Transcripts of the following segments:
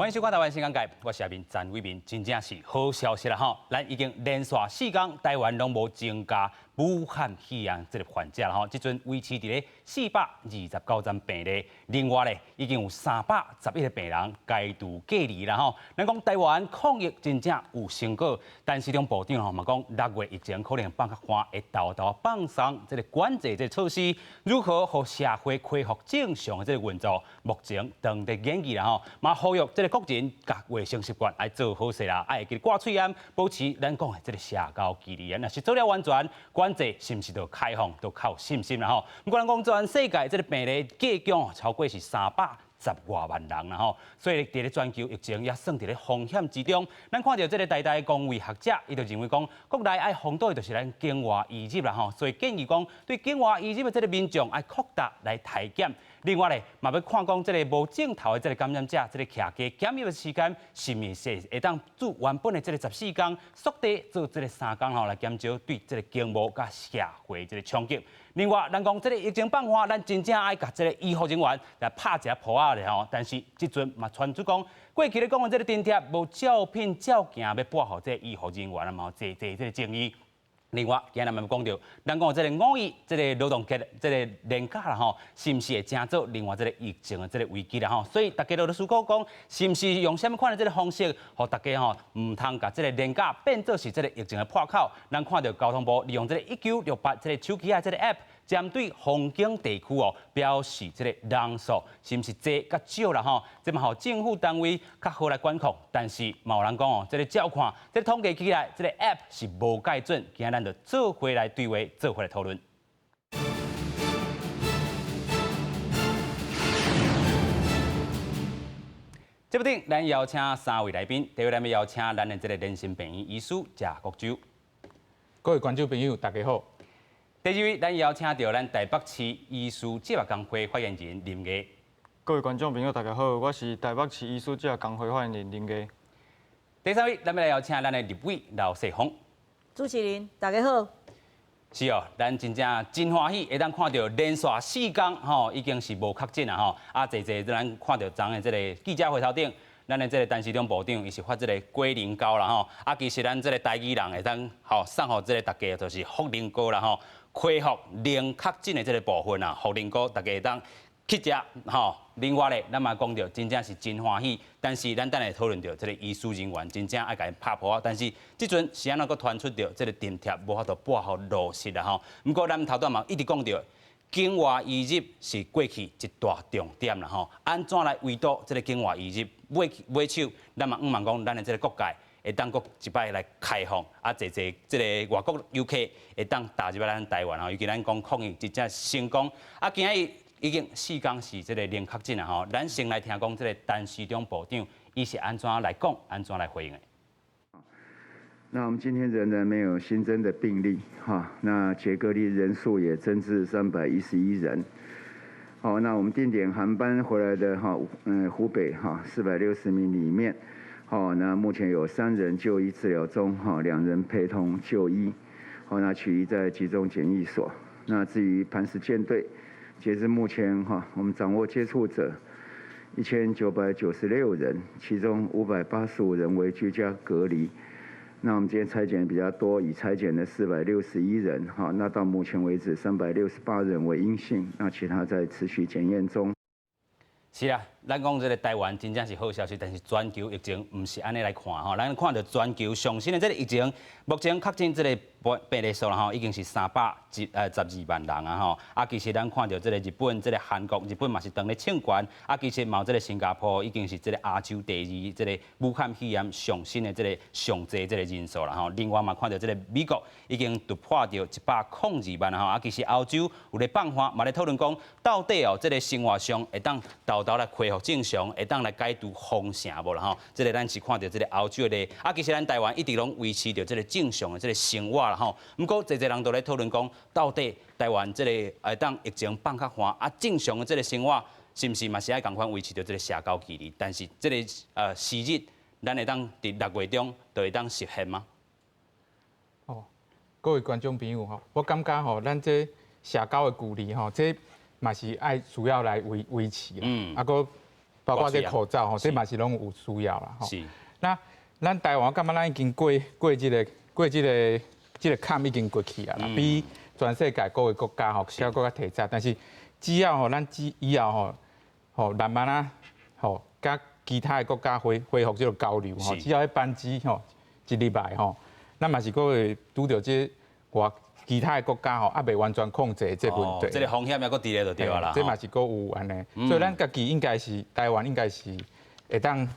歡迎收看《台灣新講界》，我是阿明詹偉民，真正是好消息啦吼！咱已經連續四工台灣攏無增加武漢肺炎這個患者啦吼，這陣維持佇咧429萬病例。另外咧，已經有311個病人解除隔離啦吼。咱講台灣抗疫真正有成果，陳時中部長吼嘛講，6月疫情可能放較緩，會沓沓放鬆這個管制這個措施，如何予社會恢復正常的這個運作，目前當佇研議啦吼，嘛呼籲這個國人共衛生習慣愛做好勢啦，愛會記掛喙罨，保持咱講的這個社交距離啊。若是做了完全，管制是毋是就開放，就較有信心啦吼。毋過咱講全世界這個病例計共超過是310外萬人啦吼，所以佇咧全球疫情也算佇咧風險之中。咱看著這個台大公衛學者，伊就認為講，國內愛防堵的就是咱境外移入啦吼，所以建議講，對境外移入的這個民眾愛擴大來篩檢。另外咧，嘛欲看講這個無症頭的這個感染者，這個徛家檢疫的時間，是毋是會當做原本的這個14天，縮短做這個3工吼，來減少對這個經貿佮社會這個衝擊。另外，咱講這個疫情放緩，咱真正愛共這個醫護人員來拍一下噗仔咧吼。但是這陣嘛傳出講，過去咧講的這個津貼無照片照鏡欲撥予這個醫護人員啊，嘛有濟濟這個爭議。另外，今日嘛講著，咱講這個五一這個勞動節這個連假啦吼，是毋是會成做另外這個疫情的這個危機啦吼？所以大家都咧思考講，是毋是用啥物款的這個方式，予大家吼毋通共這個連假變做是這個疫情的破口？咱看著交通部利用這個1968這個手機仔這個 App，針對風景地區哦，表示這個人數是毋是濟佮少啦吼？這嘛予政府單位較好來管控，但是嘛有人講哦，這個照看，這個統計起來，這個 App 是無蓋準。今仔咱就做伙來對話，做伙來討論。節目頂，咱邀請三位來賓，第一位咱欲邀請咱的這個聯心病院醫師謝國洲。各位觀眾朋友，大家好。第二位，咱邀請著咱台北市醫師職業工會發言人林毅。各位觀眾朋友，大家好，我是台北市醫師職業工會發言人林毅。第三位，咱欲來邀請咱的立委劉世芳。主持人，大家好。是哦，咱真正真歡喜，會當看著連續四工吼，已經是無確診啦吼。啊，濟濟咱看著昨昏的這個記者會頭頂，咱的這個陳時中部長，伊是發這個龜苓膏啦吼。啊，其實咱這個台語人會當吼送予這個大家，就是福寧膏啦吼。恢復零確診的這個部分啊，福寧膏大家會當去食吼。另外咧，咱嘛講著真正是真歡喜，但是咱等下討論著這個醫師人員真正愛共𪜶拍噗仔，但是這陣是按怎閣傳出著這個津貼無法度撥予落實啦吼。毋過咱頭拄嘛一直講著，境外移入是過去一大重點啦吼。按怎來圍堵這個境外移入？尾尾手，咱嘛向望講，咱的這個國界會當閣一擺來開放，啊，濟濟這個外國遊客會當踏入來咱台灣吼，尤其咱講抗疫真正成功，啊，今仔日已經四工是這個零確診啦吼。咱先來聽講這個陳時中部長，伊是按怎來講，按怎來回應的。那我們今天仍然沒有新增的病例，哈，那解隔離人數也增至311人。好，那我們定點航班回來的哈，湖北哈，460名裡面，好，那目前有三人就醫治療中，哈，兩人陪同就醫，好，那其餘在集中檢疫所。那至於磐石艦隊，截至目前哈，我們掌握接觸者1996人，其中585人為居家隔離。那我們今天採檢比較多，已採檢的461人，哈，那到目前為止368人為陰性，那其他在持續檢驗中。是啊，咱講這個台灣真正是好消息，但是全球疫情毋是按呢來看吼。咱看著全球上新的這個疫情，目前確診這個病例數啦吼，已經是312萬人啊吼。啊，其實咱看著這個日本、這個韓國，日本嘛是當咧衝懸，啊，其實嘛有這個新加坡已經是這個亞洲第二這個武漢肺炎上新的這個上濟這個人數啦吼。另外嘛看著這個美國已經突破著102萬吼。啊，其實歐洲有咧放話，嘛咧討論講，到底哦這個生活上會當沓沓來恢復正常，會當來解除封城無啦吼？這個咱是看著這個歐洲的，啊，其實咱台灣一直攏維持著這個正常的這個生活啦吼。毋過濟濟人都咧討論講，到底台灣這個會當疫情放較緩，啊，正常的這個生活是毋是嘛是愛仝款維持著這個社交距離？但是這個時日，咱會當佇6月中就會當實現嗎？哦，各位觀眾朋友吼，我感覺吼，咱這社交的距離吼，這嘛是愛需要來維持啦。啊，閣包括這口罩吼，這嘛是攏有需要啦。那咱台灣感覺咱已經過這個坎已經過去啊啦，比全世界各個國家吼較閣較提早。但是只要吼咱只以後吼吼慢慢啊吼，佮其他的國家恢復這個交流吼，只要彼班機吼一入來吼，咱嘛是閣會拄著這外其他的國家吼，猶未完全控制這問題。這個風險猶閣佇咧就對啦。這嘛是閣有按呢，所以咱家己應該是台灣應該是會當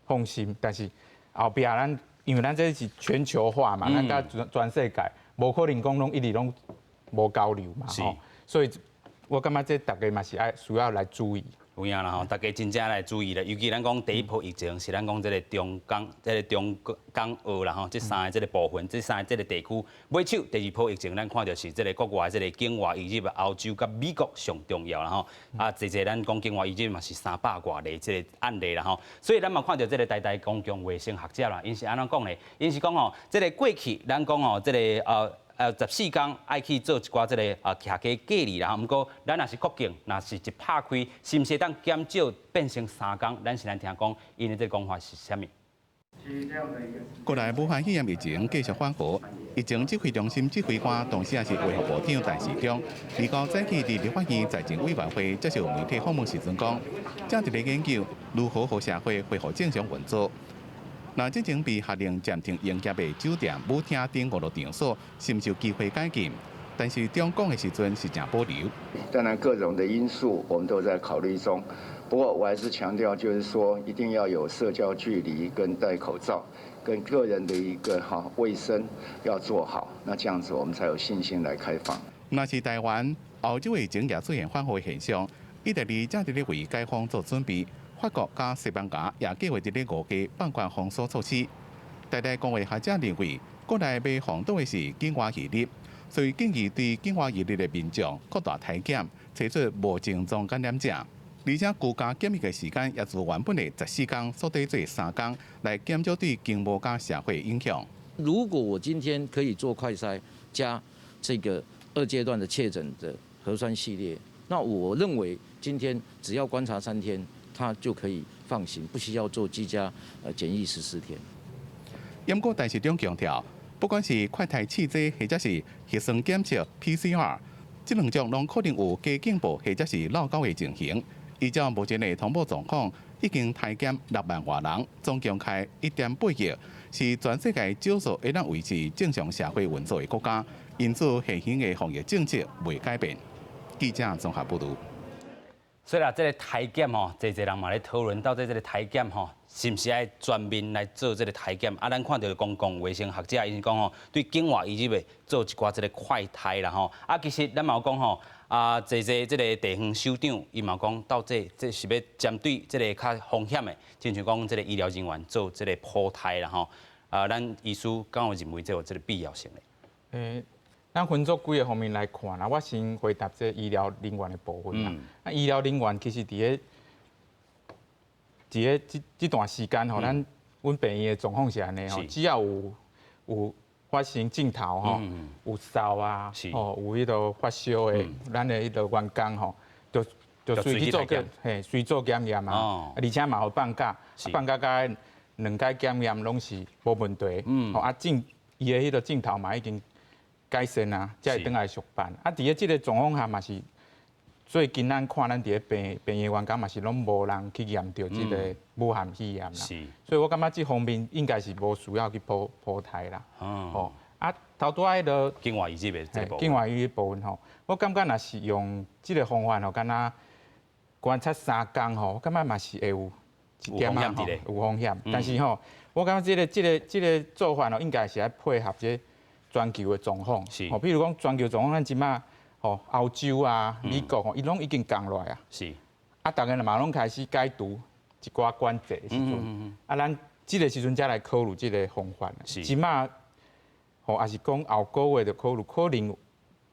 放心，但是後壁咱因為咱這是全球化嘛，咱佮全世界無可能講攏一直攏無交流嘛，吼，所以我感覺這逐家嘛是愛需要來注意。有影啦吼，大家真正來注意啦。尤其咱講第一波疫情是咱講這個中港、這個中港澳啦吼，這三个這個部分，這三個這個地區。尾手第二波疫情，咱看著是這個國外這個境外移入歐洲佮美國上重要啦吼。啊，濟濟咱講境外移入嘛是三百外例這個案例啦吼。所以咱嘛看著這個台大公共衛生學者啦，𪜶是按怎講咧？𪜶是講吼，這個過去咱講吼，這個14天愛去做一寡這個居家隔離啦，毋過咱若是國境，若是一拍開，是毋是會當減少變成三工？咱先來聽講，𪜶的這個講法是啥物？國內武漢肺炎疫情繼續反覆，疫情指揮中心指揮官，同時也是衛福部長陳時中，二號早起佇立法院財政委員會接受媒體訪問時陣講，正佇咧研究如何予社會恢復正常運作。那之前被下令暫停營業的酒店、舞廳等娛樂場所，是毋是有機會解禁？但是中講的時陣是誠保留。當然各種的因素我們都在考慮中，不過我還是強調，就是說一定要有社交距離跟戴口罩，跟個人的一個哈衛生要做好，那這樣子我們才有信心來開放。若是台灣、歐洲疫情也出現反覆現象，意大利正佇咧為解封做準備。法國佮西班牙也計劃佇咧5月放寬封鎖措施。台大公衛學者認為，國內欲防堵的是境外移入，所以建議對境外移入的民眾擴大篩檢，揣出無症狀感染者。而且居家檢疫的時間也自原本的14天縮短做三工，來減少對經貿佮社會影響。如果我今天可以做快篩加這個二階段的確診的核酸系列，那我認為今天只要觀察3天，他就可以放心，不需要做居家檢疫14天。毋過，陳時中強調，不管是快篩試劑或者是核酸檢測 PCR，這兩種攏可能有假警報或者是漏勾的情形。依照目前的通報狀況，已經篩檢6萬外人，總共開1.8億，是全世界少數會當維持正常社會運作的國家。因此，現行的防疫政策袂改變。記者綜合報導。所以啦，這個篩檢吼，濟濟人嘛咧討論到底這個篩檢吼，是毋是愛全面來做這個篩檢？啊，咱看著公共衛生學者𪜶講吼，對境外移入的做一寡這個快篩啦吼。啊，其實咱嘛有講吼，啊，濟濟這個地方首長伊嘛講，到底這是欲針對這個較風險的，親像講這個醫療人員做這個普篩啦吼。啊，咱醫師敢有認為這有這個必要性咧？咱分做幾个方面來看啦，我先回答這醫療人員的部分啦。啊，醫療人員其實佇咧這段時間吼，咱阮病院的狀況是按呢吼，只要有發生症頭吼，有嗽啊，吼，有彼個發燒的，咱的彼個員工吼，就隨去做檢，嘿，隨做檢驗啊，而且嘛予放假，放假佮兩擺檢驗攏是無問題。吼啊，伊的彼個症頭嘛已經改善啊，才會轉來上班。啊，佇咧這個狀況下嘛是，最近咱看咱佇咧病院員工嘛是攏無人去驗著這個武漢肺炎啦。所以我感覺這方面應該是無需要去普篩啦。哦，啊，頭拄仔彼個境外移入的這部分，境外移入部分吼，我感覺若是用這個方法吼，敢若觀察三工吼，我感覺嘛是會有一點仔吼，有風險。但是吼，我感覺這個做法吼，應該是愛配合這全球的狀況，吼，比如講全球狀況，咱這馬吼歐洲啊、美國吼，伊攏已經降落來啊。啊，逐家嘛攏開始解除一寡管制的時陣，啊，咱這個時陣才來考慮這個方法。這馬吼，抑是講後個月就考慮，可能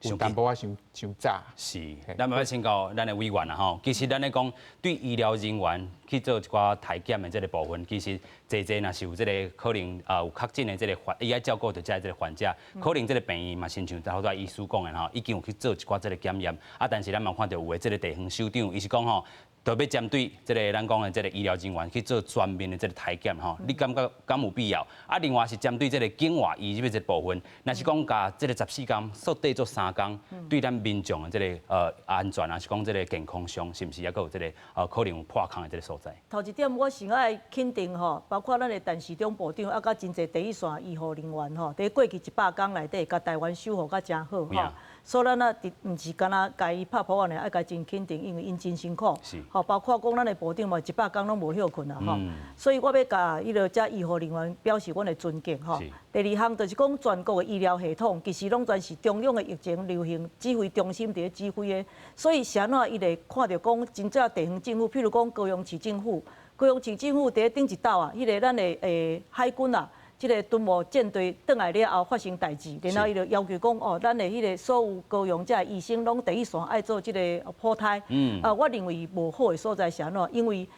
有淡薄仔傷傷早。是，咱欲請教咱的委員啦吼。其實咱咧講對醫療人員去做一寡篩檢的這個部分，其實濟濟若是有這個可能啊有確診的這個患，伊愛照顧著遮這個患者，可能這個病院嘛，親像頭拄仔醫師講的吼，已經有去做一寡這個檢驗啊，但是咱嘛看著有的這個地方首長，伊是講吼，特別針對這個咱講的這個醫療人員去做全面的這個篩檢吼，你感覺敢有必要？啊，另外是針對這個境外移入的這個部分，若是講共這個14天縮短做3工，對咱民眾的這個安全，抑是講這個健康上，是毋是猶閣有這個可能有破空的這個所在？頭一點，我是愛肯定吼，包括咱的陳時中部長，啊，佮真濟第一線醫護人員吼，佇過去100工內底，共台灣守護甲誠好吼。所以咱啊，毋是干焦共伊拍噗仔爾，愛共伊真肯定，因為𪜶真辛苦。吼，包括講咱的部長嘛，100工攏無歇睏啊，吼。所以我欲共彼个遮醫護人員表示阮的尊敬吼。第二項就是講全國的醫療系統，其實攏全是中央的疫情流行指揮中心佇咧指揮的，所以是按怎伊會看著講真正地方政府，譬如講高雄市政府，高雄市政府佇咧頂一晝啊，彼个咱的海軍啊。這個敦睦艦隊轉來了後發生代誌，然後伊就要求講哦，咱的彼个所有高雄這醫生攏第一線愛做這個普篩。啊，我認為無好的所在是按怎？因為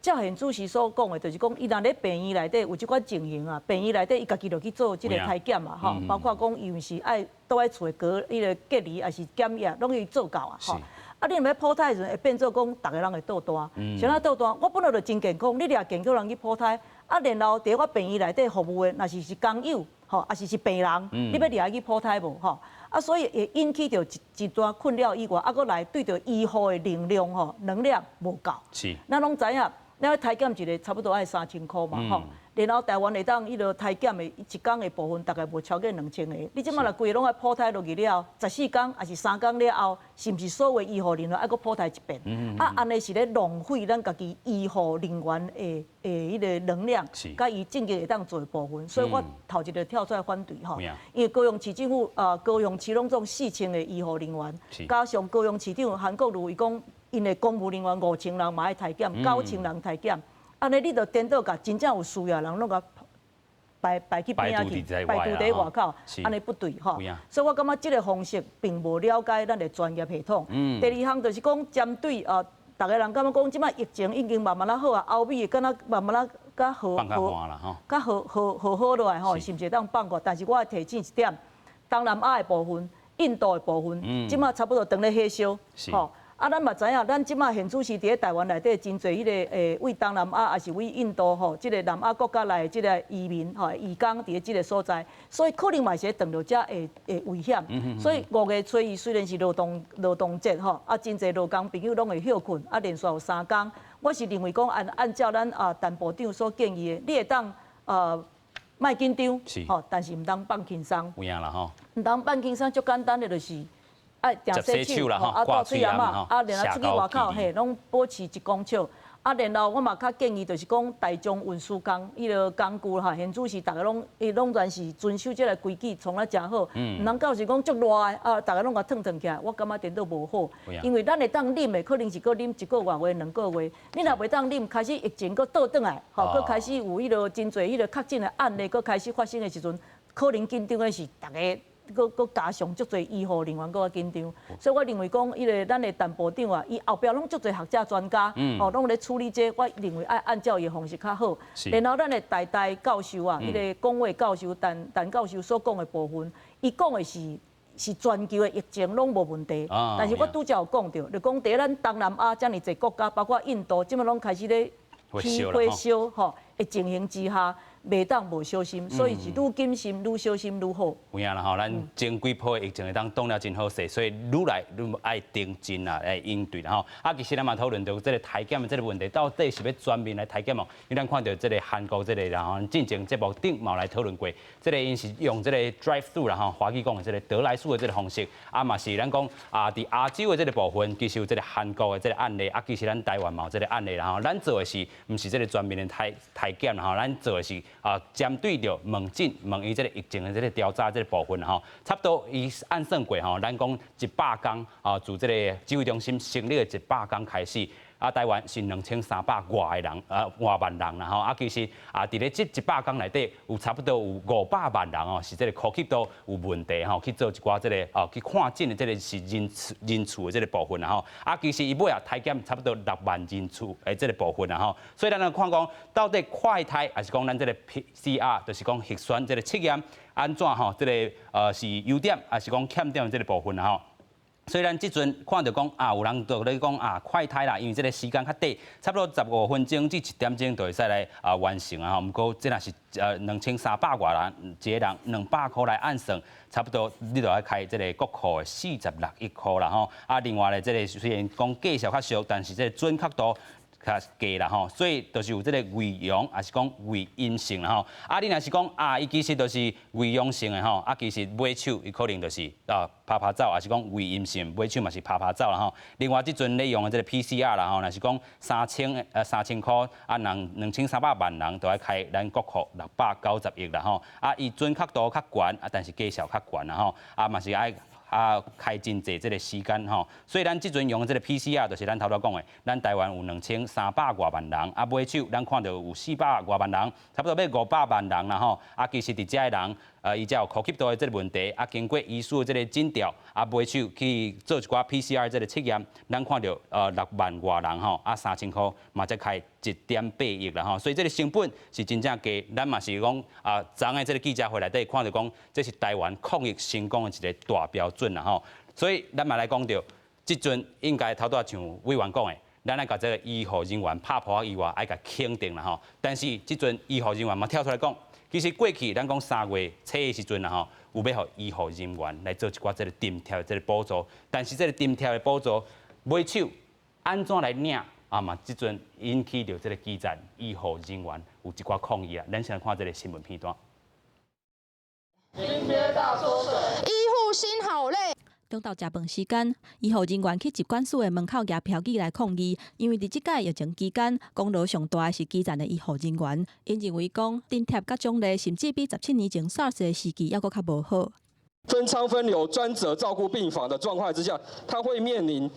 照現主席所講的，就是講伊若咧病院內底有這款情形啊，病院內底伊家己就去做這個篩檢嘛，吼，包括講伊毋是愛倒愛厝的隔彼個隔離，抑是檢疫，攏去做到啊，吼。啊，你若欲普篩的時陣，會變做講逐个人會倒單。啥物倒單？我本來就真健康，你掠健康人去普篩，啊，然後佇我病院內底服務的，若是是工友，吼，抑是是病人，你欲掠伊去普篩無？吼，啊，所以會引起著一一段困擾以外，啊，閣來對著醫護的能量吼，能量無夠。咱攏知影，咱篩檢一个差不多愛3000箍嘛，吼。然後台灣會當彼个篩檢的一工的部分，大概無超過2000個。你這馬若規个攏愛普篩落去了後，14工抑是3工了後，是毋是所有醫護人員愛閣普篩一遍？啊，按呢是咧浪費咱家己醫護人員的彼个能量，佮伊正經會當做的部分。所以我頭一个跳出來反對吼，因為高雄市政府啊，高雄市攏總4000個醫護人員，加上高雄市長韓國瑜伊講，𪜶的公務人員5000人嘛愛篩檢，9000人篩檢。按呢，你就顛倒共真正有需要人攏共排排去邊仔去，排除佇外口，按呢不對吼。所以我感覺這个方式並無了解咱的專業系統。第二項就是講針對啊，逐个人感覺講這擺疫情已經慢慢仔好啊，歐美敢若慢慢仔較和和，較和和和好落來吼，是毋是會當放過？但是我愛提醒一點，東南亞的部分、印度的部分，這擺差不多當咧火燒，吼。啊，咱嘛知影，咱這擺現主時佇咧台灣內底真濟彼个位東南亞，抑是位印度吼，這个南亞國家來的這个移民吼，移工佇咧這个所在，所以可能嘛是會撞著遮會會危險。所以五月初二雖然是勞動節吼，啊，真濟勞工朋友攏會歇睏，啊，連續有3工。我是認為講按照咱啊陳部長所建議的，你會當莫緊張，吼，但是毋通放輕鬆。有影啦吼。毋通放輕鬆，足簡單的就是。愛定洗手，吼，啊，戴喙罨仔，啊，然後出去外口，嘿，攏保持一公尺。啊，然後我嘛較建議，就是講大眾運輸工彼个工具哈，現主時逐个攏伊攏全是遵守這个規矩，創啊誠好。毋通到時講足熱的，啊，逐个攏共褪褪起來，我感覺顛倒無好。因為咱會當忍的，可能是閣忍一個外月、2個月。你若袂當忍，開始疫情閣倒轉來，吼，閣開始有彼个真濟彼个確診的案例，閣開始發生的時陣，可能緊張的是逐个。閣閣加上足濟醫護人員閣較緊張，所以我認為講，彼个咱的陳部長啊，伊後壁攏足濟學者專家，哦，攏咧處理這個，我認為愛按照伊的方式較好。然後咱的台大教授啊，彼个公衛教授陳陳教授所講的部分，伊講的是全球的疫情攏無問題，但是我拄才有講著，就講佇咱東南亞遮爾濟國家，包括印度，這擺攏開始咧起火燒吼的情形之下，袂當無小心，所以是愈謹慎、愈小心愈好。有影啦吼，咱前幾波疫情會當擋了真好勢，所以愈來愈愛認真啊來應對啦吼。啊，其實咱嘛討論著這个篩檢的這个問題，到底是欲全面來篩檢哦？因為咱看著這个韓國這个，然後進前節目頂嘛來討論過，這个𪜶是用這个 drive through 啦吼，華語講的這个得來速的這个方式，啊嘛是咱講啊，佇亞洲的這个部分，其實有這个韓國的這个案例，啊，其實咱台灣嘛有這个案例啦吼。咱做的是毋是這个全面的篩檢啦吼？咱做的是啊，針對著門診問伊這个疫情的這个調查這个部分吼，差不多伊按算過吼，咱講100工啊，自這个指揮中心成立的100工開始。啊，台灣是2300外個人，外萬人啦吼。啊，其實啊，佇咧這100工內底，有差不多有500萬人哦，是這個呼吸道有問題吼，去做一寡這個哦，去看診的這個是人次的這個部分啦吼。啊，其實伊尾啊，裁減差不多6萬人次的這個部分啦吼。所以咱來看講，到底快篩抑是講咱這個 PCR，就是講核酸這個測驗，按怎吼？這個是優點，抑是講欠點的這個部分啦吼。所以咱這陣看著講啊，有人就咧講啊，快篩啦，因為這個時間較短，差不多15分鐘至1點鐘就會使來啊完成啊吼。毋過這若是2300外人一個人200箍來按算，差不多你就愛開這個國庫的46億箍啦吼。啊，另外咧，這個雖然講價數較俗，但是這個準確度較低啦吼，所以就是有這個偽陽，抑是講偽陰性啦吼。啊，你若是講啊，伊其實就是偽陽性的吼，啊，其實尾手伊可能就是啊趴趴走，抑是講偽陰性尾手嘛是趴趴走啦吼。另外，這陣咧用的這個 PCR 啦吼，若是講3000箍，啊，人2300萬人就愛開咱國庫690億啦吼。啊，伊準確度較懸，啊，但是價數較懸啦吼。啊，嘛是愛啊，開真濟這個時間吼，所以咱這陣用的這個 PCR 就是咱頭拄講的，咱台灣有2300外萬人，啊，尾手咱看著有400外萬人，差不多欲500萬人啦吼。啊，其實佇遮的人，伊才有呼吸道的這個問題，啊，經過醫師的這個診斷，啊，尾手去做一寡 PCR 這個測驗，咱看著6萬外人吼，啊，3000箍嘛才開1.8億啦吼，所以這個成本是真正低。咱嘛是講啊，昨昏的這個記者會內底看著講，這是台灣抗疫成功的一個大標準啦吼。所以咱嘛來講著，這陣應該頭拄像委員講的，咱愛共這個醫護人員拍噗仔以外，愛共肯定啦吼。但是這陣醫護人員嘛跳出來講，其實過去咱講3月初的時陣啦吼，有欲予醫護人員來做一寡這個津貼的這個補助，但是這個津貼的補助尾手按怎來領啊嘛？這陣引起著這個基層醫護人員有一寡抗議啊。咱先來看這個新聞片段。醫護心好累。中晝食飯時間，醫護人員去疾管署的門口舉標語來抗議，因為佇這屆疫情期間，功勞上大的是基層的醫護人員。𪜶認為講，津貼佮獎勵，甚至比17年前 SARS 的時期猶閣較無好。分艙分流專責照顧病房的狀況之下，他會面臨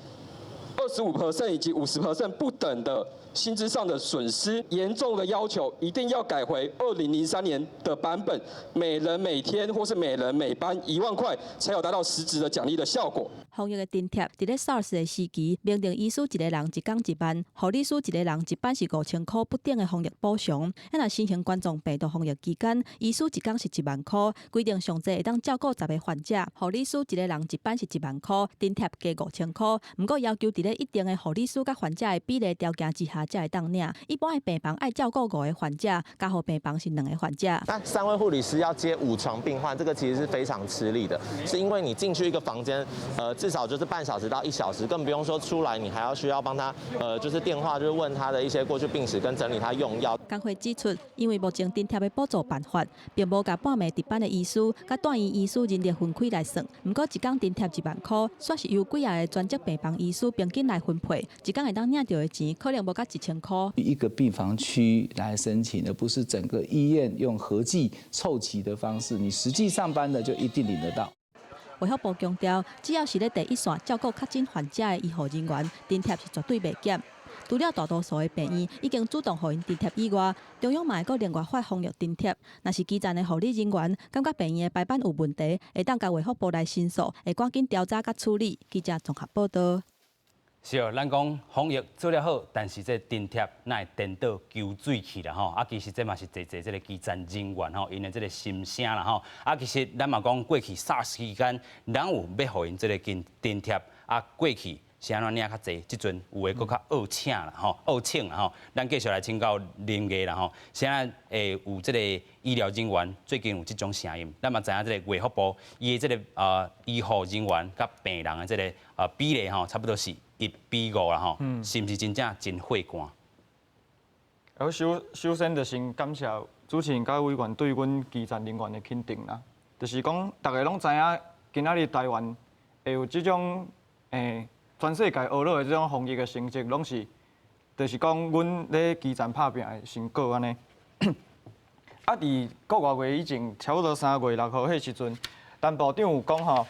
25% 以及50% 不等的薪資上的損失，嚴重的要求一定要改回2003年的版本，每人每天或是每人每班1萬塊，才有達到實質的獎勵的效果。防疫的津貼，佇咧 SARS 的時期，明定醫師一个人一工1萬，護理師一个人一班是5000箍不等的防疫補償。啊，若新型冠狀病毒防疫期間，醫師一工是1萬箍，規定上濟會當照顧10個患者，護理師一个人一班是1萬箍，津貼加5000箍。毋過要求佇咧一定的護理師佮患者的比例條件之下，才會當領。一般的病房愛照顧五個患者，加護病房是兩個患者。那三位護理師要接五床病患，這個其實是非常吃力的，是因為你進去一個房間，至少就是半小時到1小時，更不用說出來，你還要需要幫他，就是電話，就是問他的一些過去病史跟整理他用藥。工會指出，因為目前津貼的補助辦法，並無共半暝值班的醫師佮住院醫師人力分開來算。毋過一工津貼1萬箍，煞是由幾仔個專職病房醫師平均來分配，一工會當領著的錢可能無到1000箍。一個病房區來申請，而不是整個醫院用合計湊齊的方式，你實際上班的就一定領得到。衛福部強調，只要是咧第一線照顧確診患者的醫護人員，津貼是絕對袂減。除了大多數的病院已經主動予𪜶津貼以外，中央嘛會閣另外發防疫津貼。若是基層的護理人員感覺病院的排班有問題，會當共衛福部來申訴，會趕緊調查佮處理。記者綜合報道。是哦，咱講防疫做了好，但是這津貼哪會顛倒求水去啦吼？啊，其實這嘛是濟濟這個基層人員吼，𪜶的這個心聲啦吼。啊，其實咱嘛講過去 SARS 期間，咱有欲予𪜶這個津貼，啊，過去是按怎領較濟，這陣有的閣較惡請啦吼，惡請啦吼。咱繼續來請教林毅啦吼，現在會有這個醫療人員最近有這種聲音，咱嘛知影這個衛福部伊的這個醫護人員佮病人的這個比例吼，差不多是1比5啦吼，是毋是真正真血汗？我首先就是感謝主持人佮委員對阮基層人員的肯定啦。就是講，逐家攏知影，今仔日台灣會有這種全世界學落的這種防疫的成績，攏是，就是講阮咧基層拍拚的成果按呢。啊，佇個外月以前，差不多3月6號彼時陣，陳部長有講吼，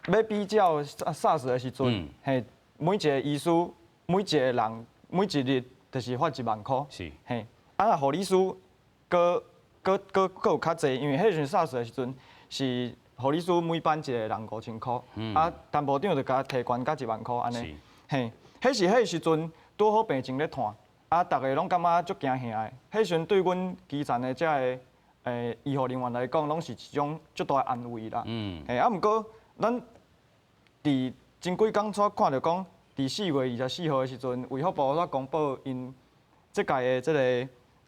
欲比較 SARS 的時陣，嘿，每一個醫師每一个人每一日就是發一萬箍。嘿，啊，若護理師閣閣閣閣有較濟，因為彼時陣 SARS 的時陣是護理師每班一個人5000箍，啊，陳部長就共提懸到1萬箍按呢。嘿，彼是彼時陣拄好病情咧湠，啊，逐个攏感覺足驚嚇的。彼時陣對阮基層的遮个醫護人員來講，攏是一種足大的安慰啦。嘿，啊，毋過咱佇前幾工才看著講，佇4月24號的時陣，衛福部才公布𪜶這屆的這個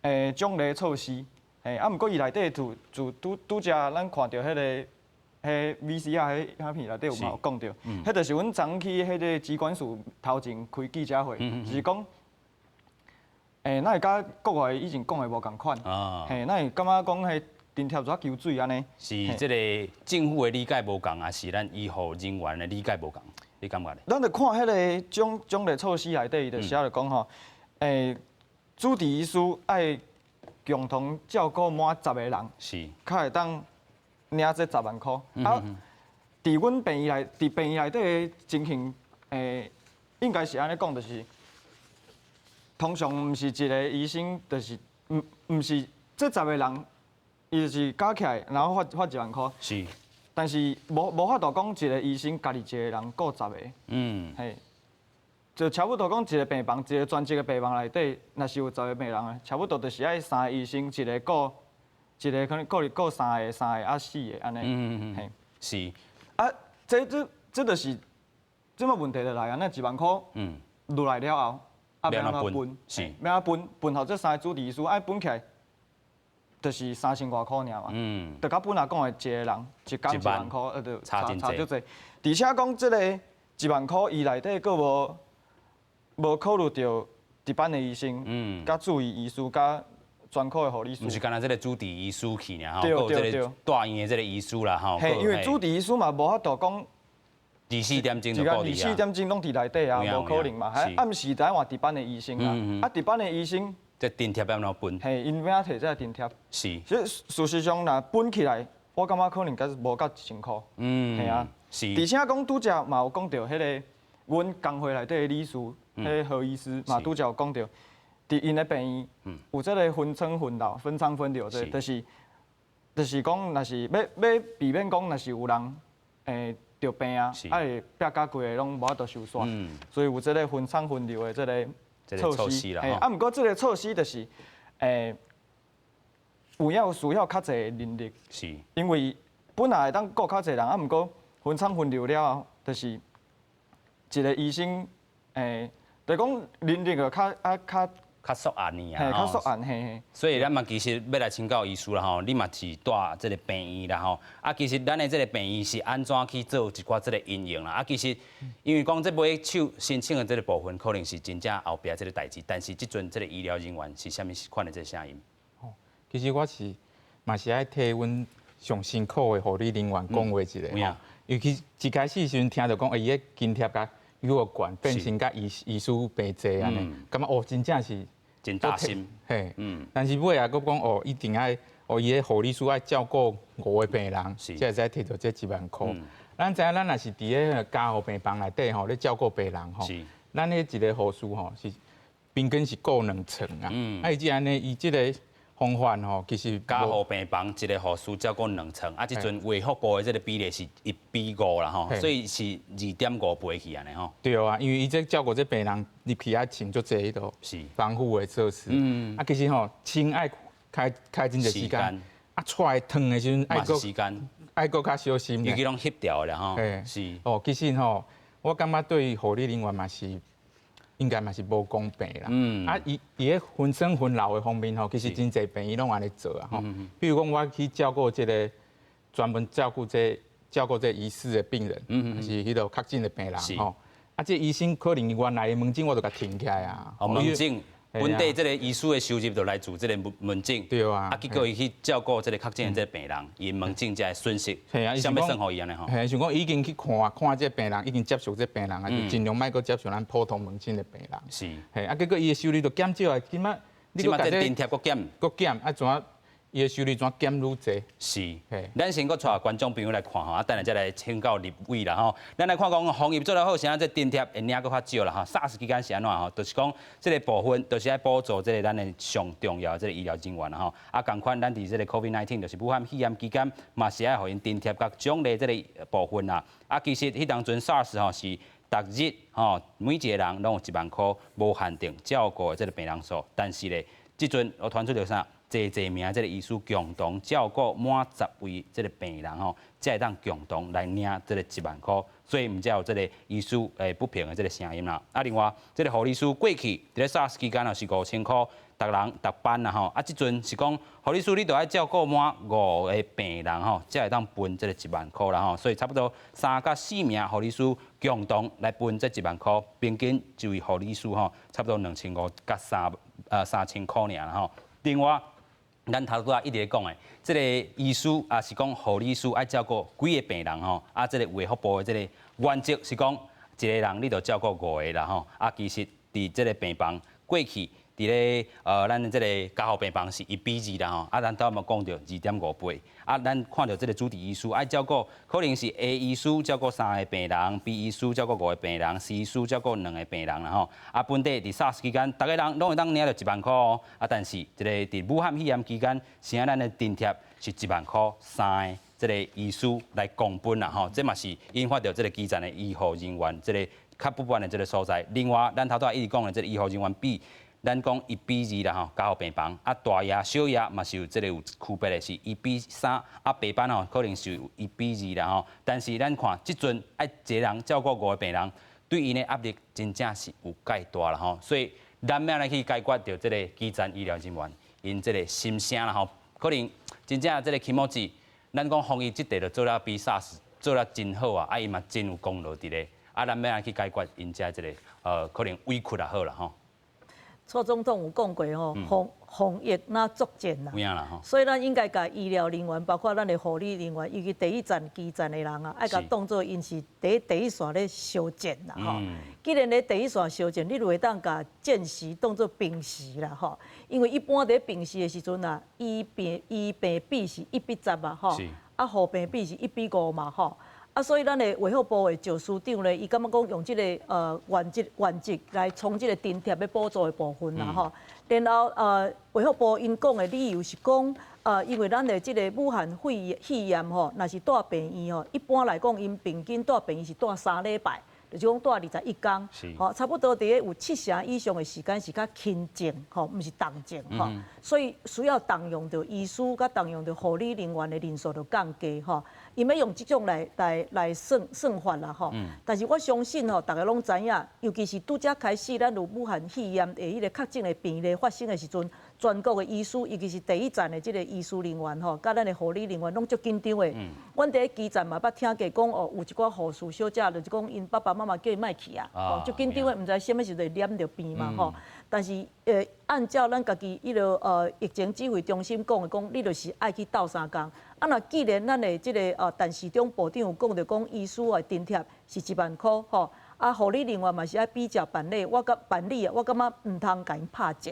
獎勵措施。嘿，啊，毋過伊內底就就拄拄才咱看著彼个彼 VCR 彼影片內底有嘛有講著，彼就是阮昨昏去彼个疾管署頭前開記者會，就是講，哪會佮國外以前講的無仝款？嘿，哪會感覺講彼津貼怎求水按呢？是這个政府的理解無仝，抑是咱醫護人員的理解無仝？你感覺咧？咱著看彼个獎勵措施內底，伊就寫著講吼，主治醫師愛共同照顧滿十個人，較會當領這十萬箍。啊，佇阮病院內，佇病院內底的情形，應該是按呢講，就是通常毋是一个醫生，就是毋是這十個人，伊就是加起來，然後發發一萬箍。但是無法度講一个醫生家己一个人顧十个。嘿，就差不多講一个病房，一个專職的病房內底，若是有十个病人，差不多就是愛三个醫生，一个顧，一个可能顧顧三个、三个啊四个按呢。嘿。啊，這就是這麼問題就來啊！那一萬箍落來了後，啊，欲按怎分？欲按怎分？分予這三个主治醫師，愛分起來，就是3000外箍爾嘛。就佮本來講的一个人一工一萬箍，就差差足濟。而且講這个一萬箍，伊內底閣無考慮著值班的醫生，佮住院醫師，佮專科的護理師。毋是干焦這个主治醫師去爾吼，閣有這个大院的這个醫師啦吼。嘿，因為主治醫師嘛無法度講24點鐘就顧二十四點鐘攏佇內底啊，無可能嘛。暗時才換值班的醫生啊，啊，值班的醫生，這津貼欲按怎分？嘿，𪜶欲按怎提這个津貼？所以事實上，若分起來，我感覺可能閣無到1000箍。嘿啊。而且講拄才嘛有講著，彼个阮工會內底的理事，彼个何醫師嘛拄才有講著，佇𪜶的病院有這个分艙分流、分艙分流，這就是講，若是欲避免講，若是有人著病啊，啊會逼甲規个攏無法度收煞，所以有這个分艙分流的這个措施。嘿，啊，毋過這个措施就是有影需要較濟人力，因為本來會當顧較濟人，啊，毋過分艙分流了後，就是一个醫生，就講人力就較啊較較縮按爾啊，較縮按嘿嘿。所以咱嘛其實欲來請教醫師啦吼，你嘛是蹛這个病院啦吼，啊，其實咱的這个病院是按怎去做一寡這个因應啦？啊，其實因為講這買手申請的這个部分，可能是真正後壁這个代誌，但是這陣這个醫療人員是啥物款的這个聲音？哦，其實我是嘛是愛替阮上辛苦的護理人員講話一下吼，尤其一開始時陣聽著講，伊的津貼共愈懸，變成佮醫師病濟按呢，感覺哦，真正是真擔心。嘿，但是尾仔閣講哦，一定愛哦，伊的護理師愛照顧五個病人，才會使提著這一萬箍。咱知影，咱若是佇咧加護病房內底吼，咧照顧病人吼，咱彼一个護士吼是平均是顧兩床啊。啊，伊這按呢，伊這个方法吼，其實加護病房一个護士照顧兩床，啊，這陣衛福部的這个比例是1比5啦吼，所以是2.5倍去按呢吼。對啊，因為伊這照顧這病人入去愛穿足濟彼个防護的措施。啊，其實吼，清愛開開真濟時間，啊，出來褪的時陣愛閣時間，愛閣較小心。尤其攏翕掉的啦吼。是。哦，其實吼，我感覺對護理人員嘛是。應該嘛是無公平啦。啊，伊伊咧分層分流的方面吼，其實真濟病院攏按呢做啊吼。比如講，我去照顧這个專門照顧這疑似的病人，抑是彼个確診的病人吼。啊，這醫生可能原來的門診我就共停起來啊。哦，門診本底這个醫師的收入就來自這个門診。對啊。啊，結果伊去照顧這个確診的這个病人，伊門診才會損失。嘿啊，啥物算予伊按呢吼？嘿，想講已經去看看這个病人，已經接觸這個病人啊，就盡量莫閣接觸咱普通門診的病人。嘿，啊，結果伊的收入就減少啊，起碼你閣這津貼閣減，閣減，啊，怎啊？伊的收入怎減愈濟？是，咱先閣帶觀眾朋友來看吼，啊，等下再來請教立委啦吼。咱來看講防疫做得好，啥這津貼會領閣較少啦吼。SARS 期間是按怎吼？就是講這个部分，就是愛補助這个咱的上重要的這个醫療人員啦吼。啊，仝款咱佇這个 COVID-19 就是武漢肺炎期間，嘛是愛予𪜶津貼佮獎勵這个部分啦。啊，其實彼當陣 SARS 吼是逐日吼每一个人攏有1萬箍無限定照顧的這个病人數，但是咧，這陣我傳出著啥？濟濟名這个醫師共同照顧滿10位這个病人吼，才會當共同來領這个1萬箍，所以毋才有這个醫師不平的這个聲音啦。啊，另外這个護理師過去佇咧 SARS 期間是5000箍，逐人逐班啦吼。啊，這陣是講護理師你著愛照顧滿五个病人吼，才會當分這个一萬箍啦吼。所以差不多3到4名護理師共同來分這一萬箍，平均一位護理師吼，差不多2500佮3000箍爾啦吼。另外，咱頭拄仔一直咧講的，這个醫師也是講護理師愛照顧幾个病人吼，啊，這个衛福部的這个原則是講一个人你著照顧五个啦吼，啊，其實佇這个病房過去佇咧咱這个加護病房是1比2啦吼，啊，咱頭嘛講著2.5倍，啊，咱看著這个主治醫師愛照顧，可能是 A 醫師照顧三个病人，B 醫師照顧五个病人，C 醫師照顧兩个病人啦吼，啊，本底佇 SARS 期間，逐个人攏會當領著1萬箍哦，啊，但是這个佇武漢肺炎期間，啥咱的津貼是一萬箍三个這个醫師來共分啦吼，這嘛是引發著這个基層的醫護人員這个較不滿的這个所在。另外，咱頭拄仔一直講的這个醫護人員比，咱講1比2啦吼，加護病房啊，大夜小夜嘛是有這个有區別的，是1比3，啊，白班吼可能是有1比2啦吼。但是咱看這陣愛一个人照顧五个病人，對𪜶的壓力真正是有蓋大啦吼。所以咱欲按怎去解決著這个基層醫療人員𪜶這个心聲啦吼？可能真正這个起毛子，咱講防疫這塊就做了比 SARS 做了真好啊，啊伊嘛真有功勞佇咧，啊咱欲按怎去解決𪜶遮這个可能委屈也好啦吼。蔡總統有講過吼，防疫若作戰啦，所以咱應該共醫療人員，包括咱的護理人員，尤其第一線基層的人啊，愛共當做𪜶是第一線咧相戰啦吼。既然咧第一線相戰，你就會當共戰時當做平時啦吼。因為一般佇平時的時陣啊，醫病比是1比10啊吼，啊護病比是1比5嘛吼。啊，所以咱的衛福部的趙司長咧，伊感覺講用這个原則來創這个津貼欲補助的部分啦吼。然後衛福部𪜶講的理由是講，因為咱的這个武漢肺炎吼，若是蹛病院吼，一般來講，𪜶平均蹛病院是蹛3禮拜，就是講蹛21工，吼，差不多佇咧有7成以上的時間是較輕症，吼，毋是重症，吼，所以需要動用著醫師佮動用著護理人員的人數就降低，吼。𪜶欲用這種來算法啦，吼。但是我相信吼，逐家攏知影，尤其是拄才開始咱有武漢肺炎的彼个確診的病例發生的時陣，全國的醫師，尤其是第一線的這个醫師人員吼，佮咱的護理人員攏足緊張的。阮佇咧基層嘛捌聽過講哦，有一寡護士小姐就是講，𪜶爸爸媽媽叫伊莫去啊，哦，足緊張的，毋知啥物時陣會染著病嘛，吼。但是按照咱家己彼个疫情指揮中心講的講，你就是愛去鬥相共。啊，若既然咱的這个陳時中部長有講著講，醫師的津貼是1萬箍吼，啊護理人員嘛是愛比照辦理，我佮辦理啊，我感覺毋通共𪜶拍折，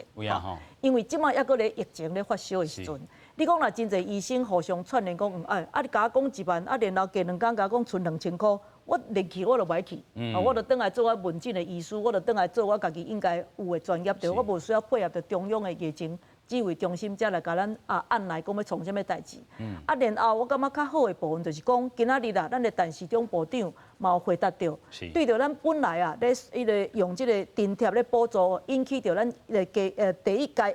因為這擺猶閣咧疫情咧發燒的時陣，你講若真濟醫生互相串聯講，哎，啊你共我講一萬，啊然後過兩工共我講賰2000箍，我連去我都無愛去，我就轉來做我門診的醫師，我就轉來做我家己應該有的專業，對，我無需要配合著中央的疫情指揮中心，才來共咱啊按來講欲創啥物代誌。啊，然後我感覺較好的部分就是講，今仔日啦，咱的陳時中部長嘛有回答著，對著咱本來啊咧彼个用這个津貼咧補助，引起著咱彼个第一階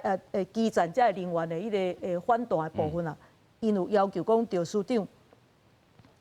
基層這个人員的彼个反彈的部分啊，𪜶有要求講趙司長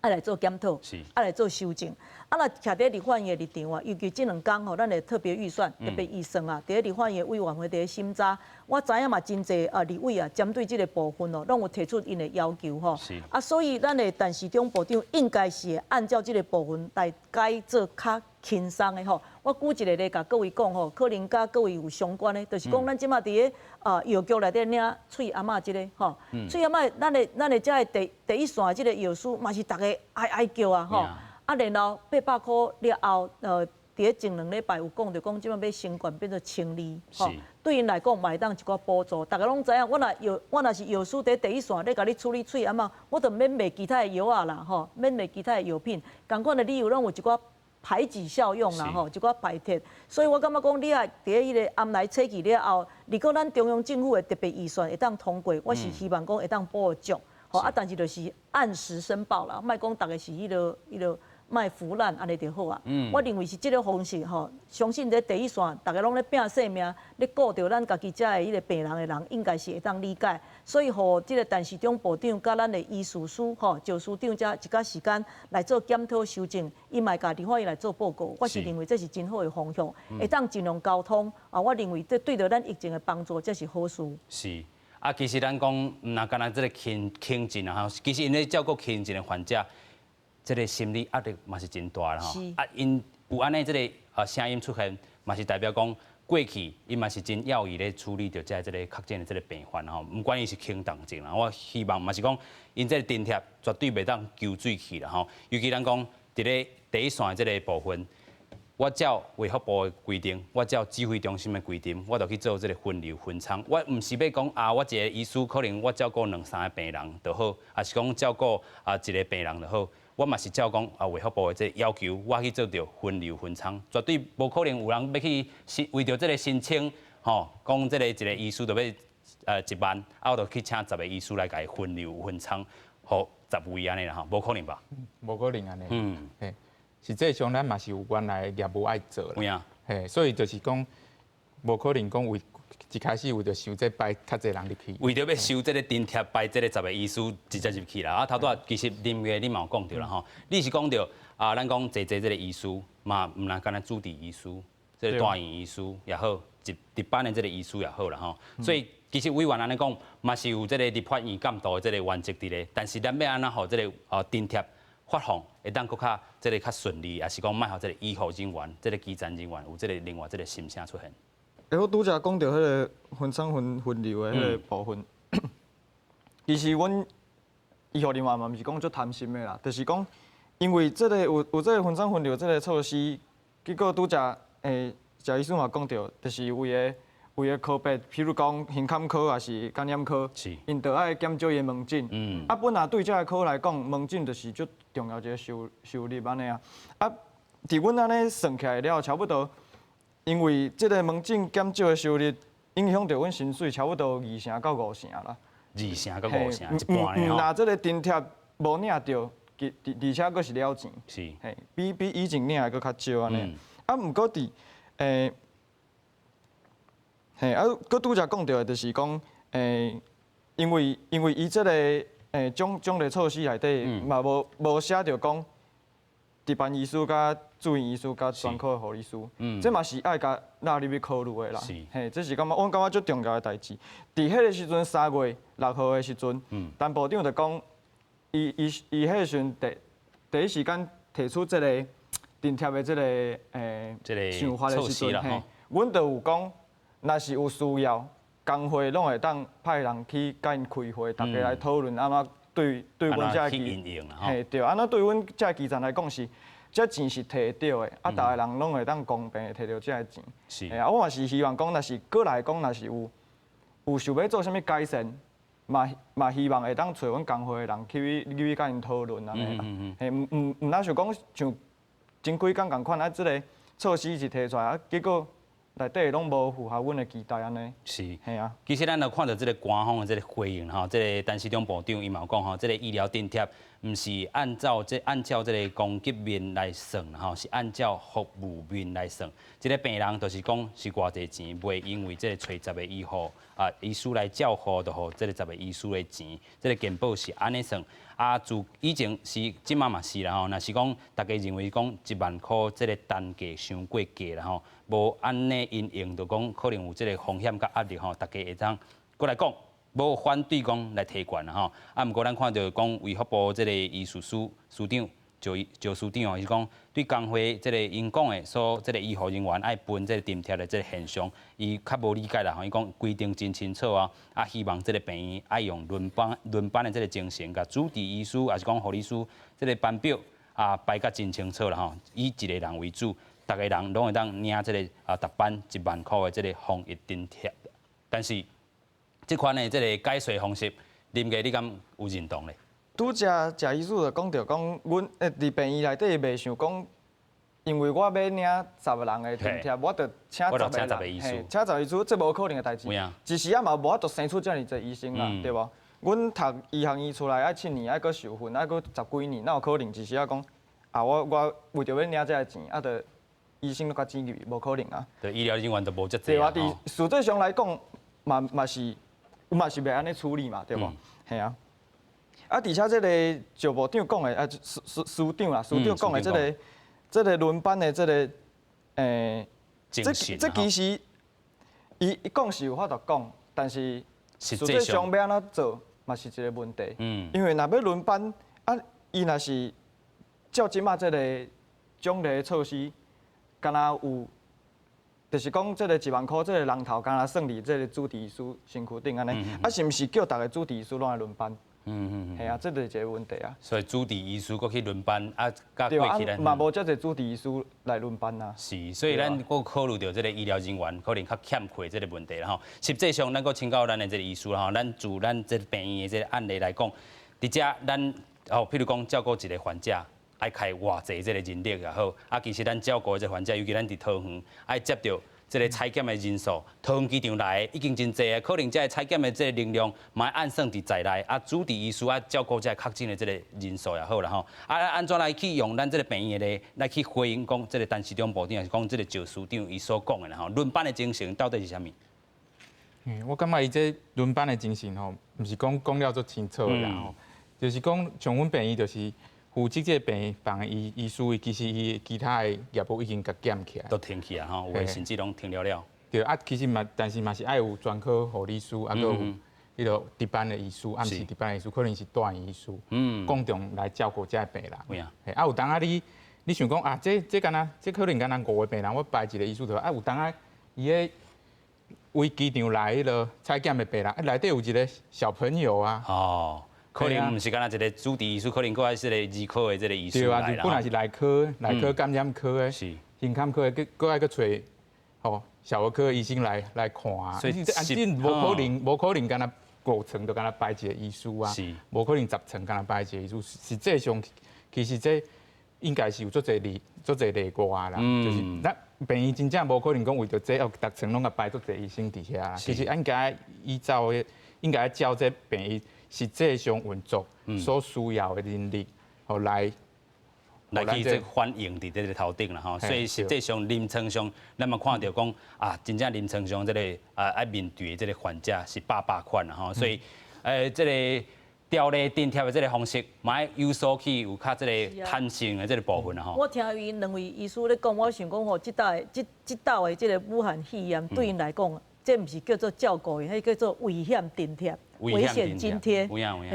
愛來做檢討，愛來做修正。啊，若徛佇立法院的立場啊，尤其這兩工吼，咱的特別預算特別預算啊，佇咧立法院委員會佇咧審查，我知影嘛真濟啊立委啊，針對這个部分哦，攏有提出𪜶的要求吼。啊，所以咱的陳時中部長應該是會按照這个部分來改做較輕鬆的吼。我舉一個例，共各位講吼，可能佮各位有相關的，就是講咱這馬佇咧啊藥局內底領喙頷仔這个吼，喙頷仔，咱的這个第一線這个藥師嘛是逐家哀哀叫啊吼。啊，然後800箍了後，佇咧前兩禮拜有講著講，這馬欲升懸變做1200，吼。對𪜶來講嘛會當一寡補助。逐家攏知影，我若是藥師佇第一線咧共你處理喙罨仔，我就免賣其他的藥仔啦，吼，免賣其他的藥品。仝款的理由攏有一寡排擠效用啦，吼，一寡排斥。所以我感覺講，你愛佇咧彼个暗來初期了後，如果咱中央政府的特別預算會當通過，我是希望講會當補足，吼啊，但是就是按時申報啦，莫講逐个是彼个莫浮濫，按呢就好啊。我認為是這个方式吼，相信佇第一線，逐家攏咧拚性命，咧顧著咱家己遮的彼个病人的人，應該是會當理解。所以，予這个陳時中部長佮咱的醫事司吼，趙司長遮一寡時間來做檢討修正，伊嘛會共立法院來做報告。我是認為這是真好的方向，會當盡量溝通啊。我認為這對著咱疫情的幫助，這是好事。是啊，其實咱講毋若干焦這个輕輕症啊，吼，其實𪜶咧照顧輕症的患者，這个心理壓力嘛是真大啦吼。啊，𪜶有按呢這个聲音出現，嘛是代表講過去𪜶嘛是真要意咧處理著這個確診的這个病患吼，毋管伊是輕重症啦，我希望嘛是講𪜶這个津貼絕對袂當丟水去啦吼。尤其咱講佇咧第一線的這个部分，我照衛福部的規定，我照指揮中心的規定，我就去做這个分流分艙。我毋是欲講啊，我一个醫師可能我照顧兩三个病人就好，抑是講照顧一个病人就好。我嘛是照講啊，衛福部的這个要求，我去做著分流分艙，絕對無可能有人欲去申為著這个申請，吼，講這个一个醫師就欲1萬，啊，我就去請10个醫師來共伊分流分艙，予10位按呢啦吼，無可能吧？無可能按呢。嘿，實際上咱嘛是有原來的業務愛做啦。嘿，所以就是講，無可能講為一開始為著收這派較濟人入去，為著欲收這个津貼，派這个10个醫師直接入去啦。啊，頭拄仔其實林月你嘛有講著啦吼，你是講著啊，咱講濟濟這个醫師嘛，毋若干焦主治醫師，這个住院醫師也好，值班的這个醫師也好啦吼。所以其實委員按呢講，嘛是有這个立法院監督的這个原則佇咧，但是咱欲按怎予這个津貼發放會當閣較這个較順利，抑是講莫予這个醫護人員、這个基層人員有這个另外這个心聲出現。欸，我拄才講著彼个分艙分流的彼个部分，其實阮醫護人員嘛毋是講足貪心的啦，就是講因為這个有這个分艙分流這个措施，結果拄才謝醫師嘛講著，就是有的科別，譬如講胸坎科抑是感染科，𪜶著愛減少伊的門診。啊，本來對這个科來講，門診就是足重要一个收入按呢啊。啊，佇阮按呢算起來了，差不多。因為這个門診減少的收入，影響著阮薪水差不多二成到五成啦。二成到五成，一半呢吼。若這个津貼無領著，而且閣是了錢。嘿，比以前領的閣較少按呢。啊，毋過佇嘿，啊，閣拄才講著的，就是講因為伊這个獎勵措施內底嘛無寫著講值班醫師佮住院醫師佮專科的護理師，這嘛是愛共納入去考慮的啦。嘿，這是感覺我感覺足重要的代誌。佇彼个時陣3月6號的時陣，陳部長就講，伊彼个時陣第一時間提出這个津貼的這个想法的時陣，嘿，阮就有講，若是有需要，工會攏會當派人去共𪜶開會，逐家來討論按怎對阮遮基，嘿對，按怎對阮遮基層來講是，這錢是提得著的，啊，逐个人攏會當公平的提著這个錢。嘿啊，我嘛是希望講，若是閣來講，若是有想欲做啥物改善，嘛希望會當揣阮工會的人去共𪜶討論按呢啦。嘿，毋若像講像前幾工仝款啊，這个措施一提出來啊，結果內底攏無符合阮的期待按呢。是，嘿啊。其實咱就看著這个官方的這个回應吼，這个陳時中部長伊嘛有講吼，這个醫療津貼毋是按照這个供給面來算吼，是按照服務面來算。這个病人就是講是偌濟錢，袂因為這个揣10个醫護醫師來照顧，就予這个10个醫師的錢。這个健保是按呢算。啊，自以前是，這馬嘛是啦吼。若是講大家認為講1萬箍這个單價傷過低啦吼，無按呢因應，就講可能有這个風險佮壓力吼，大家會當閣來講，無反對講來提懸啦吼。啊，毋過咱看著講衛福部這个醫事司司長趙司長哦，伊講對工會這个𪜶講的說，這个醫護人員愛分這个津貼的這个現象，伊較無理解啦吼。伊講規定真清楚啊，啊，希望這个病院愛用輪班的這个精神，共主治醫師抑是講護理師這个班表啊排甲真清楚啦吼，以一個人為主，逐个人攏會當領這个值班1萬箍的這个防疫津貼。但是這款的這个解說方式，林家你敢有認同咧？拄才謝醫師就講著講，阮佇病院內底袂想講，因為我欲領十個人的津貼，我就請十個人，嘿，請十個醫師，這無可能的代誌。一時仔嘛無法度生出遮爾濟醫生啦，對無？阮讀醫學院出來愛七年，愛閣受訓，愛閣十幾年，哪有可能一時仔講啊？我為著欲領這个錢，啊，就醫生攏共錢入去，無可能啊。對，醫療人員都無遮濟。對啊，佇實際上來講，嘛是袂按呢處理嘛，對無？嘿啊。啊，而且這个趙部長講的，啊，司長啦，司長講的這個輪班的這个，這其實伊講是有法度講，但是實際上欲按怎做嘛是一个問題。因為若欲輪班，啊，伊若是照這擺這个獎勵措施，敢若有，就是講這个1萬箍這个人頭，敢若算佇這个主治醫師身軀頂按呢，啊，是毋是叫逐个主治醫師攏愛輪班？嘿啊，這就是一个問題啊。所以主治醫師閣去輪班啊，佮過去咱嘛無遮濟主治醫師來輪班啊。是，所以咱閣考慮著這个醫療人員可能較欠缺這个問題啦吼。實際上，咱閣請教咱的這个醫師啦吼，咱就咱這个病院的這个案例來講，佇遮咱哦，譬如講照顧一个患者，愛開偌濟這个人力也好，啊，其實咱照顧這个患者，尤其咱佇桃園愛接著這个採檢的人數，桃園機場來的已經真濟啊，可能這个採檢的這个能量嘛按算佇在內，啊，主治醫師啊照顧這个確診的這个人數也好啦吼，啊，按怎來去用咱這个病院的來去回應講這个陳時中部長，還是講這个趙司長伊所講的啦吼，輪班的精神到底是啥物？我感覺伊這輪班的精神吼，毋是講講了足清楚的啦吼，就是講像阮病院就是負責這个病房的醫師，伊其實伊其他的業務已經共減起來，都停去啊吼，有的甚至攏停了了。對啊，其實嘛，但是嘛是愛有專科護理師，啊，閣有彼个值班的醫師，暗時值班的醫師，可能是住院醫師，共同來照顧這个病人。嘿，啊有當仔你想講啊，這敢若這可能敢若五个病人，我排一个醫師就好，啊有當仔伊个佇機場來彼个採檢的病人，啊內底有一个小朋友啊。哦。可能毋是干焦一个主治醫師，可能閣愛是個兒科的這个醫師。對啊，就本來是內科、內科感染科的，心坎科的，閣愛閣揣吼小兒科的醫生來看啊。所以這無可能，無可能干焦五床就干焦排一个醫師啊，無可能10床干焦排一个醫師。實際上，其實這應該是有足濟例、足濟例外啦。就是咱病院真正無可能講為著這哦，逐床攏共排足濟醫生佇遐。其實應該依照的，應該照這病院實際上運作所需要的人力，予來來去這反映佇這个頭頂啦吼。所以實際上臨床上，咱嘛看著講啊，真正臨床上這个啊愛面對的這个患者是百百款啦吼。所以，這个條例津貼的這个方式，嘛愛有所去有較這个彈性的這个部分啦吼。我聽𪜶兩位醫師咧講，我想講吼，這擺的這个武漢肺炎對𪜶來講，這毋是叫做照顧，彼叫做危險津貼。危險津貼，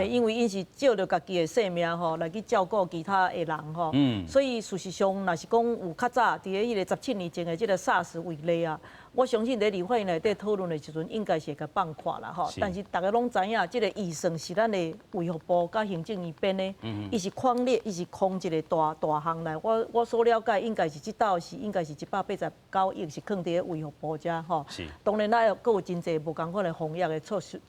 因為𪜶是借著家己的性命吼來去照顧其他的人吼，所以事實上，若是講有較早佇咧彼个17年前的這个 SARS 為例啊，我相信佇立法院內底討論的時陣，應該是會共放寬啦吼。但是大家攏知影，這个預算是咱的衛福部佮行政院編的，伊是匡列，伊是空一个大大項來。我所了解，應該是這道是應該是189億是囥佇咧衛福部遮吼。當然，咱閣有真濟無仝款的防疫的措施。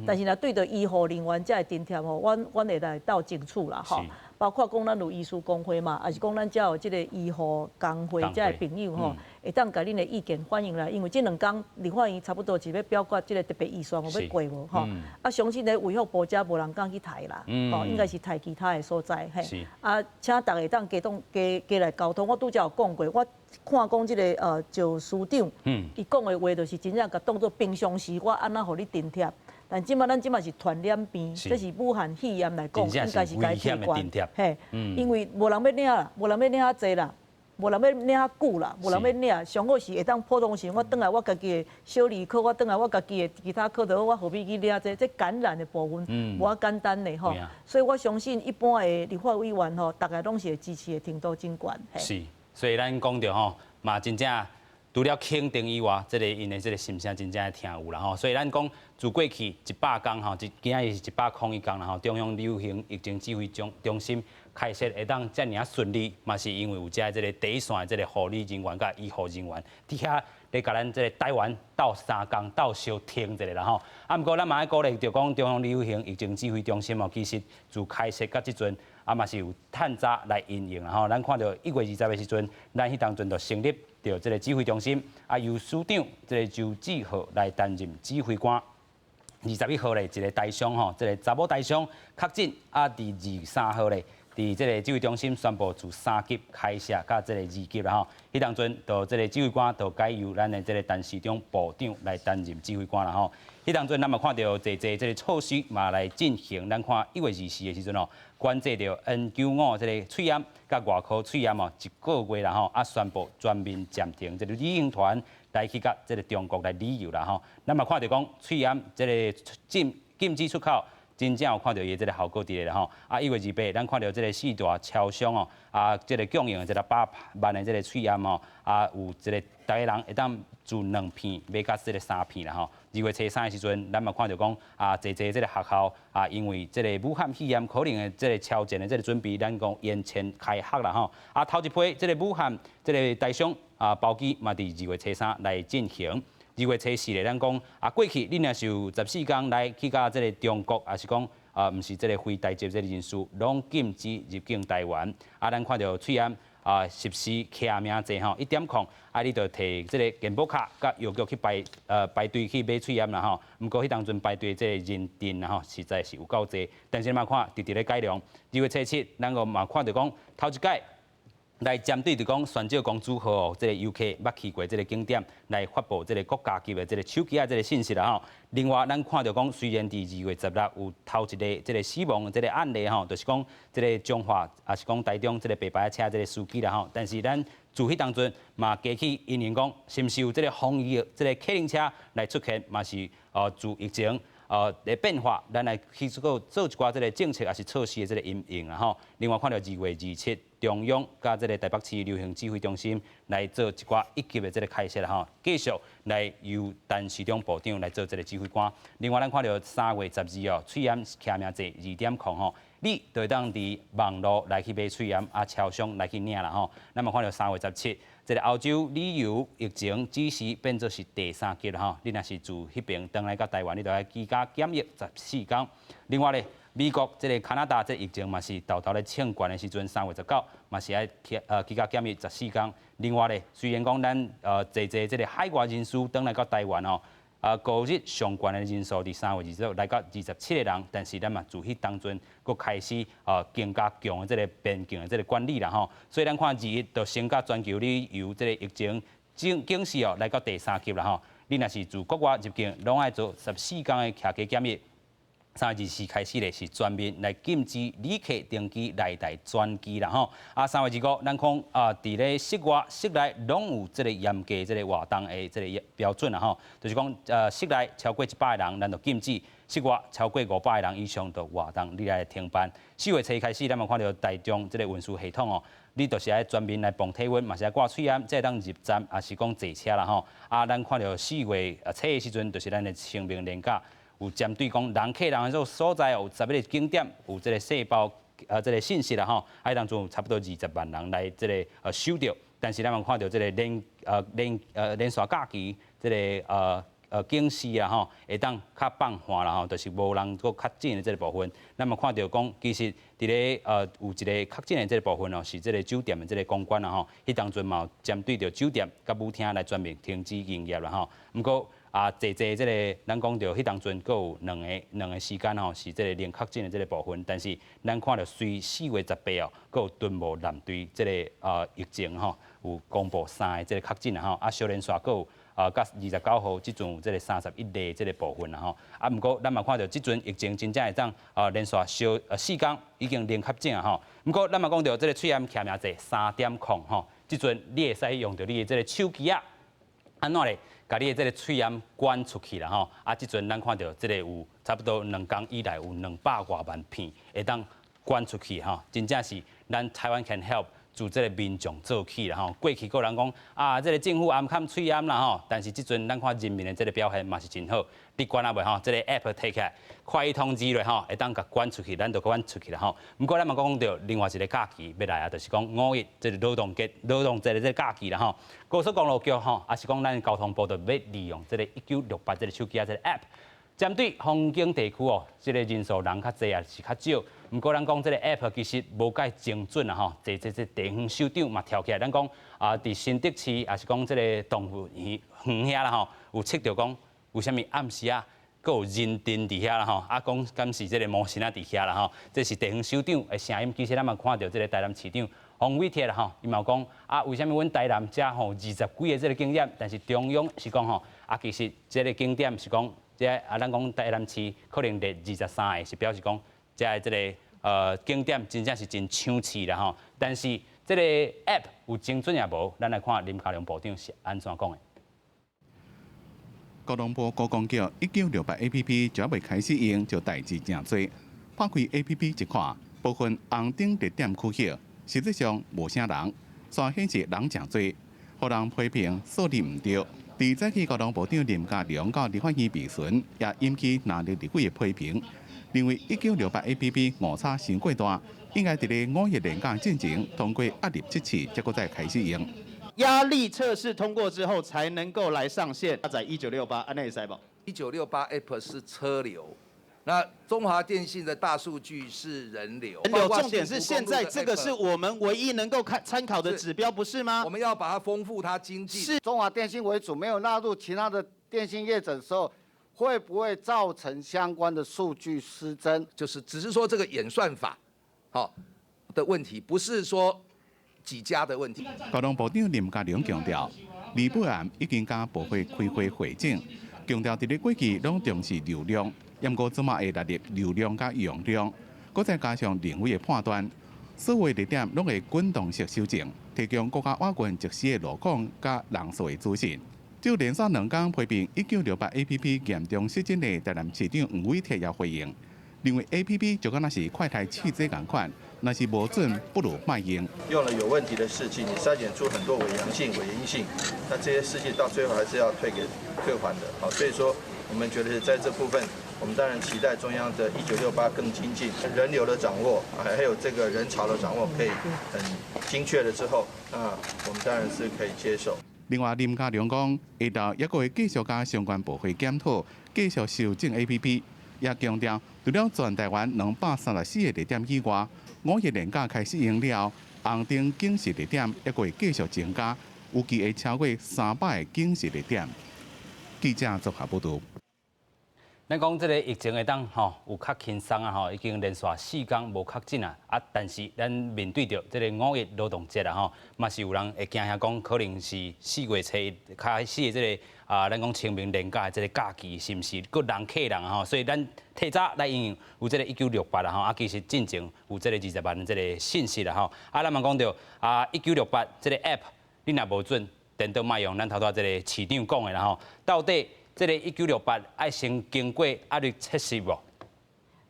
但是若對著醫護人員這个津貼吼，阮會來鬥爭取啦吼。包括講咱有醫師公會嘛，抑是講咱遮有這个醫護工會遮个朋友吼，會當共恁的意見反映來。因為這兩工立法院差不多是欲表決這个特別預算有欲過無吼。啊，相信咧衛福部遮無人敢去刣啦，吼，應該是刣其他的所在嘿。啊，請大家會當加當加加來溝通。我拄才有講過，我看講這个趙司長，伊講的話就是真正共當做平常時，我按怎予你津貼。但這擺咱這擺是傳染病，這是武漢肺炎來講，應該是該提懸。嘿，因為無人欲領啦，無人欲領遐濟啦，無人欲領遐久啦，無人欲領。上好是會當普通時，我轉來我家己的小兒科，我轉來我家己的其他科就好，我何必去領這個？這感染的部分無遐簡單的吼。所以我相信一般的立法委員吼，大家攏是會支持的程度真懸。是，所以咱講著吼，嘛真正。除了肯定以外，這个𪜶的這个心聲真正會聽有啦吼。所以咱講自過去100工吼，今仔日是101工啦吼。中央流行疫情指揮中心。開設會當遮爾仔順利，嘛是因為有遮這个第一線的這个護理人員佮醫護人員，佇遐咧共咱這个台灣鬥相共鬥相挺一下啦吼。啊，毋過咱嘛愛鼓勵著講中央流行疫情指揮中心哦，其實自開設到這陣，啊嘛是有探查來因應啦吼。咱看著1月20的時陣，咱彼當陣就成立著這个指揮中心，啊由司長這个周志浩來擔任指揮官。21號咧，一个台商吼，這个查某台商確診，啊，佇23號咧，佇這个指揮中心宣布自三級開設到這个二級啦吼。彼當陣，就這个指揮官就改由咱的這个陳時中部長來擔任指揮官啦吼。彼當陣，咱嘛看著濟濟這个措施嘛來進行。咱看1月24的時陣哦，管制著 N95這个喙罨佮外科喙罨哦，一个月啦吼，啊宣布全面暫停這个旅行團來去佮這个中國來旅遊啦吼。咱嘛看著講喙罨這个禁止出口，真正有看著伊這个效果佇咧啦吼。啊，1月28，咱看著這个四大超商哦，啊，這个供應這个百萬的這个喙罨哦，啊，有這个逐个人會當自兩片買到這个三片啦吼。2月初3的時陣，咱嘛看著講啊，濟濟這个學校啊，因為這个武漢肺炎可能的這个超前的這个準備，咱講延前開學啦吼。啊，頭一批這个武漢這个台商啊，包機嘛，佇2月初3來進行。2月初4咧，咱講啊，過去你若是有14工來去到這个中國，抑是講啊，毋是這个非台籍這个人士，攏禁止入境台灣。啊，咱看著喙罨啊，實施簽名制吼，1.0，啊，你就提這个健保卡，佮藥局去排隊去買喙罨啦吼。毋過彼當陣排隊這个人陣吼，實在是有夠濟。但是嘛看，直直咧改良。2月初7，咱個嘛看著講頭一擺來針對著講船石公主號哦，這个遊客捌去過這个景點來發布這个國家級的這个手機仔這个信息啦吼。另外，咱看著講，雖然佇2月16有頭一个這个死亡這个案例吼，就是講這个彰化，抑是講台中這个白牌車這个司機啦吼，但是咱自彼當陣嘛加去因應講，是毋是有這个防疫這个客運車來出現，嘛是自疫情的變化，咱來去做做一寡這个政策抑是措施的這个因應啦吼。另外看著2月27，中央佮這个台北市流行指揮中心來做一寡一級的這个開設啦吼，繼續來由陳時中部長來做這个指揮官。另外，咱看著3月12哦，喙罨簽名制2.0吼，你就會當佇網路來去買喙罨，啊，超商來去領啦吼。咱嘛看著3月17，這个歐洲旅遊疫情指示變做是第三級啦吼。你若是自彼爿轉來到台灣，你就愛居家檢疫14工。另外咧，美國這个加拿大這疫情嘛是沓沓咧衝懸的時陣，3月19嘛是愛居家檢疫14工。另外咧，雖然講咱濟濟這个海外人士轉來到台灣哦，啊，五日上懸的人數佇3月20來到27个人，但是咱嘛自彼當陣閣開始更加強的這个邊境的這个管理啦吼。所以咱看21就先佮全球旅遊這个疫情警示哦，來到第三級啦吼。你若是自國外入境，攏愛做14工的居家檢疫。3月24開始咧，是全面來禁止旅客登機來台轉機啦吼。啊，3月25，咱講啊，佇咧室外、室內攏有這个嚴格這个活動的這个標準啦吼。就是講，室內超過100个人，咱就禁止；室外超過500个人以上，就活動你來停辦。4月初開始，咱嘛看著台中這个運輸系統哦，你就是愛全面來磅體溫，嘛是愛掛喙罨，才會當入站，抑是講坐車啦吼。啊，咱看著4月初的時陣，就是咱的清明連假。有針對講人客人的所在有11个景點，有這个細胞這个信息啦吼，啊，當中有差不多20萬人來這个收著，但是咱嘛看著這个連續假期這个警示啊吼，會當較放緩啦吼，就是無人閣確診的這个部分。咱嘛看著講，其實佇咧有一个確診的這个部分哦，是這个酒店的這个公關啦吼，彼當陣嘛有針對著酒店佮舞廳來全面停止營業啦吼。毋過啊，濟濟這个，咱講著彼當陣閣有兩个時間吼，是這个零確診的這个部分。但是咱看著隨4月18哦，閣有敦睦艦隊這个疫情吼，有公布三个這个確診啦吼。啊，小連續閣有啊，佮29號這陣有這个31例這个部分啦吼。啊，毋過咱嘛看著這陣疫情真正會當啊連續小4工已經零確診啊吼。毋過咱嘛講著這个喙罨簽名制3.0吼，這陣你會使用著你的這个手機仔，按怎咧？共你的這个喙罨捐出去啦吼，啊，這陣咱看著這个有差不多2工以來有200外萬片會當捐出去吼，真正是咱台灣 Can Help。自這个民眾做起啦吼。過去閣有人講啊，這个政府掩崁喙罨啦吼，但是這陣咱看人民的這个表現嘛是真好。你管啊袂吼，這个 app 提起來，快易通知咧吼，會當共捐出去，咱就捐出去啦吼。毋過咱嘛講著另外一个假期欲來啊，就是講五一這个勞動節、勞動節的這个假期啦吼。高速公路局吼，抑是講咱交通部就欲利用這个1968這个手機仔這个 app。針對風景地區哦，這个人數人較濟抑是較少。毋過咱講這个 app 其實無蓋精準啊吼，濟濟濟地方首長嘛跳起來，咱講啊，佇新竹市抑是講這个動物園園遐啦吼，有測著講有啥物暗時啊，閣有人陣佇遐啦吼，啊講敢是這个魔神仔佇遐啦吼，這是地方首長的聲音。其實咱嘛看著這个台南市長黃偉哲啦吼，伊嘛有講啊，為啥物阮台南遮吼二十幾个這个景點，但是中央是講吼啊，其實這个景點是講。這啊，咱講台南市可能列23个，是表示講這个這个景點真正是真搶市啦吼。但是這个 app 有精準抑無？咱來看林佳龍部長是按怎講的。交通部觀光局1968 APP 猶未開始用，就代誌誠濟。拍開 APP 一看，部分紅燈熱點區域，實際上無啥人，煞顯示人誠濟，予人批評數字毋對。佇早起交通部長林佳龍到立法院備詢，也引起藍綠立委的批評，認為1968 APP 誤差傷過大，應該佇咧五一連假進前通過壓力測試，才閣再開始用。壓力測試通過之後，才能夠來上線。下載一九六八，按呢會使無？1968 App 是車流，那中華電信的大數據是人流。人流重點是現在這個是我們唯一能夠看參考的指標，不是嗎？我們要把它豐富它經濟。是中華電信為主，沒有納入其他的電信業者的時候，會不會造成相關的數據失真？就是只是說這個演算法，好的問題，不是說幾家的問題。交通部長林佳龍強調，李保案已經佮部會開會會診，強調佇咧過去攏重視流量。毋過這馬會納入流量佮容量，閣再加上人為的判斷，所有熱點攏會滾動式修正，提供閣較倚近即時的路況佮人數的資訊。就連續兩工批評1968 APP 嚴重失真的台南市長黃偉哲也回應，認為 APP 就敢若是快篩試劑仝款，若是無準，不如莫用。用了有問題的試劑，你篩檢出很多偽陽性、偽陰性，那這些試劑到最後還是要退給退還的。好，所以說我們覺得在這部分。我們當然期待中央的1968更精進，人流的掌握，還有這個人潮的掌握，可以很精確了之後，那我們當然是可以接受。另外，林佳龍講，下晝猶閣會繼續佮相關部會檢討，繼續修正 APP，也強調，除了全台灣234個熱點以外，五一連假開始用了，紅燈警示熱點猶閣會繼續增加，預計會超過300個警示熱點。記者綜合報導。咱講這个疫情會當吼有較輕鬆啊吼，已經連續四工無確診啊啊！但是咱面對著這个五一勞動節啊吼，嘛是有人會驚嚇講，可能是4月初一開始的這个啊，咱講清明連假的這个假期，是毋是閣人客人吼？所以咱提早來應用有這个1968啦吼啊，其實進前有這个20萬的這个信息啦吼啊，咱嘛講著啊，1968這个 app 你若無準，顛倒莫用。咱頭拄這个市長講的啦吼，到底？這个1968愛先經過壓力測試無？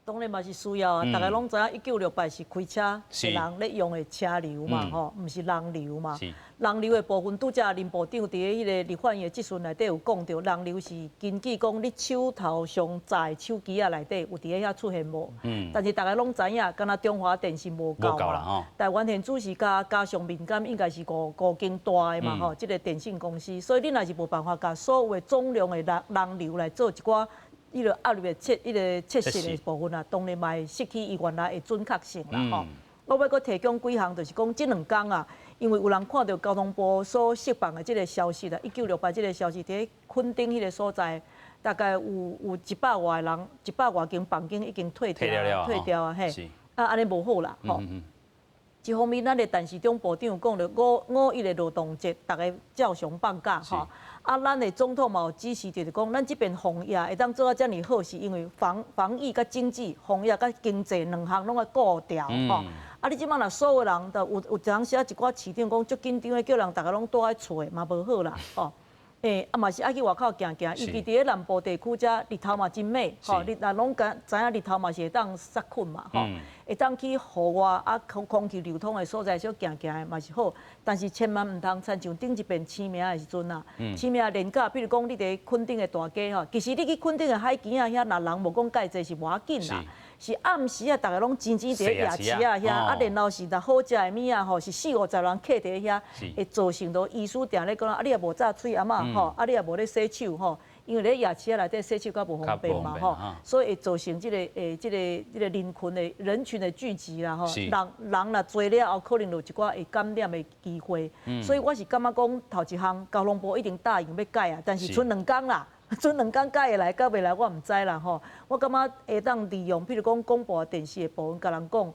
當然嘛是需要啊！大家攏知影1968是開車的人咧用的車流嘛，吼，毋是人流嘛。人流的部分，拄才林部長佇咧彼个立法院的質詢內底有講著，人流是根據講你手頭上載手機仔內底有佇咧遐出現無？但是大家攏知影，敢若中華電信無夠嘛。台灣電子是佮加上民間應該是五五間大的嘛，吼，這个電信公司，所以你若是無辦法共所有的總量的人人流來做一寡。彼个壓力的測、彼个測試的部分啊，當然嘛會失去伊原來的準確性啦吼。我欲閣提供幾項，就是講這兩工啊，因為有人看著交通部所釋放的這个消息啦，1968這个消息，佇咧墾丁彼个所在，大概有有一百外人，一百外間房間已經退掉，退掉啊嘿，啊按呢無好啦吼。一方面，咱的陳時中部長講著五五一的勞動節，逐家照常放假吼。啊，咱的總統嘛有指示，就是講，咱這邊防疫會當做啊遮爾好，是因為防防疫佮經濟，防疫佮經濟兩項攏愛顧著吼。啊，你這擺若所有人都有有當時啊一寡市長講足緊張的，叫人逐家攏蹛佇厝的嘛無好啦吼。欸，啊嘛是愛去外口行行，尤其佇咧南部地區遮日頭嘛真猛，吼，你若攏敢知影日頭嘛是會當殺菌嘛，吼，會當去戶外啊空氣流通的所在小行行的嘛是好，但是千萬毋通親像頂一遍清明的時陣啊，清明連假，比如講你佇墾丁的大街吼，其實你去墾丁的海墘仔遐，若人無講蓋濟是無要緊啦。是暗時啊，逐家攏擠擠佇咧夜市仔遐，啊，然後是若好食的物仔吼，是四五十人客佇咧遐，會造成著醫師定咧講啊，你也無紮喙罨仔吼，啊，你也無咧洗手吼，因為咧夜市仔內底洗手較無方便嘛吼，所以會造成這個欸這個人群的聚集啦吼，人人若濟了後，可能就有一寡會感染的機會，所以我是感覺講頭一項交通部一定答應欲改啊，但是賰兩工啦。賰兩工改會來，改袂來我毋知啦吼。我感覺會當利用，譬如講廣播電視的部分，共人講，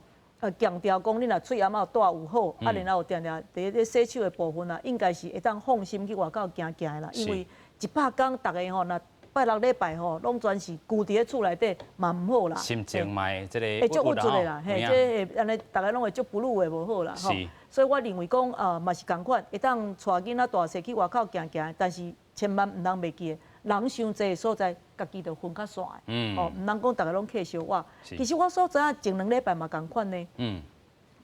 強調講，你若喙罨仔有戴有好，啊，然後定定佇咧洗手的部分啊，應該是會當放心去外口行行的啦。因為100工逐家吼，若拜六禮拜吼，攏全是龜佇咧厝內底，嘛毋好啦。心情嘛會這個會足鬱卒的啦，嘿，這會按呢，逐家攏會足 blue 的無好啦，吼。所以我認為講，嘛是仝款，會當帶囡仔大細去外口行行，但是千萬毋通袂記得。人傷濟的所在，家己就分較散的，哦，毋通講逐家攏客相倚。其實我所知影前兩禮拜嘛仝款呢。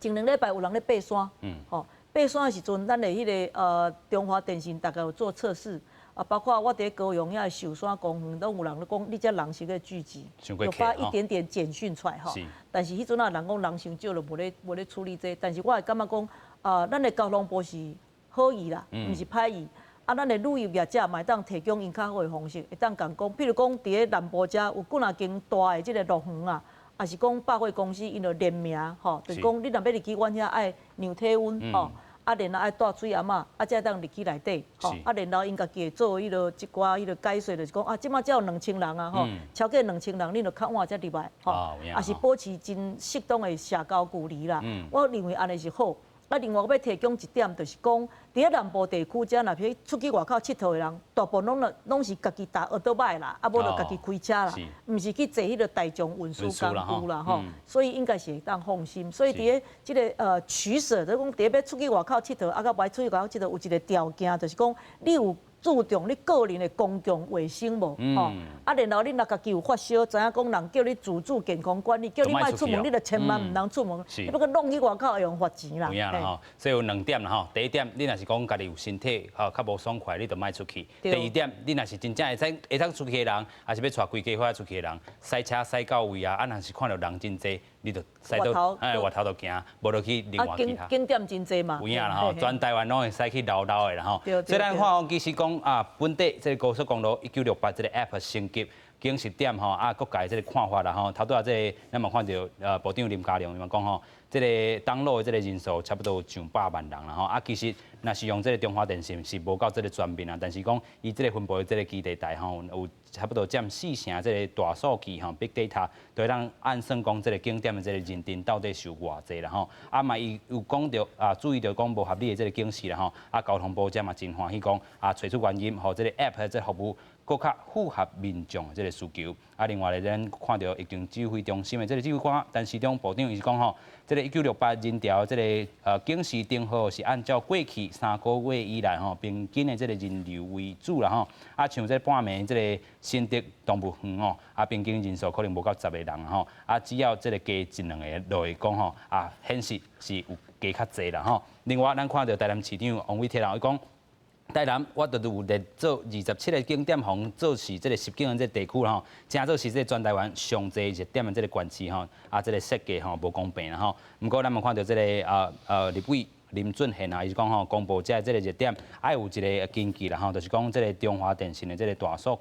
前兩禮拜有人咧爬山，吼，爬山的時陣，咱的彼個中華電信大概有做測試，啊，包括我佇高雄遐壽山公園，攏有人咧講，你遮人是咧聚集，有發一點點簡訊出來吼。但是彼陣啊，人講人傷少，就無咧處理這個。但是我會感覺講，啊，咱的交通部是好意啦，毋是歹意。啊，咱的旅遊業者嘛會當提供𪜶較好的方式，會當共講，譬如講佇咧南部遮有幾若間大的這個樂園啊，抑是講百貨公司，𪜶就聯名吼，就是講你若欲入去阮遐愛量體溫吼，啊，然後愛戴喙罨仔，啊，才會當入去內底吼，啊，然後𪜶家己會做彼個一寡彼個解說，就是講啊，這馬才有2000人啊吼，超過兩千人，恁就較晚才入來吼，抑是保持真適當的社交距離啦。我認為按呢是好。啊，另外我欲提供一點，就是講，佇咧南部地區遮，若欲出去外口𨑨迌的人，大部分攏是家己搭歐多擺啦，啊無就家己開車啦，毋是去坐彼個大眾運輸工具啦吼。所以應該是會當放心。所以佇咧這個取捨，就是講佇咧欲出去外口𨑨迌，啊佮無愛出去外口𨑨迌，有一個條件，就是講你有注重你個人的公共衛生無？吼，啊，然後你若家己有發燒，知影講人叫你自主健康管理，叫你莫出門，你就千萬毋通出門。你欲閣弄去外口會予罰錢啦。有影啦吼，所以有兩點啦吼。第一點，你若是講家己有身體吼較無爽快，你就莫出去。第二點，你若是真正會當出去的人，抑是欲帶規家伙出去的人，駛車駛到位啊，啊若是看著人真濟，你就駛到哎外頭就行，無就去另外其他。景點真濟嘛。有影啦吼，全台灣攏會使去摎摎的啦吼。所以咱看講其實講啊，本地這個高速公路1968這個 App 升級警示點吼，啊各界這個看法啦吼，頭拄仔這個咱嘛看著部長林佳龍伊嘛講吼，這個登錄的這個人數差不多有上百萬人啦吼，啊其實若是用這個中華電信是無夠這個全面啊，但是講伊這個分部的這個基地台吼，有差不多佔四成這個大數據吼，Big Data，就會當按算講這個景點的這個認定到底是有偌濟啦吼，啊嘛伊有講著啊注意著講無合理的這個警示啦吼，啊交通部這嘛真歡喜講啊揣出原因，予這個 App 的這個服務閣較符合民眾的這個需求。啊另外咧，咱看著疫情指揮中心的這個指揮官陳時中部長伊是講吼，這個1968人潮這個警示燈號是按照過去3個月以來吼平均的這個人流為主啦吼。啊像這半暝這個新竹動物園吼，啊平均人數可能無夠10個人吼。啊只要這個加一兩个就會講吼，啊顯示是有加較濟啦吼。另外咱看著台南市長王偉哲伊講，台南我著有列做27個景點，予做是這個十景的這個地區吼，成做是這個全台灣上濟熱點的這個縣市吼，啊，這個設計吼無公平啦吼。毋過咱嘛看著這個立委林俊憲啊，伊是講吼，公布這個熱點愛有一個根據啦吼，就是講這個中華電信的這個大數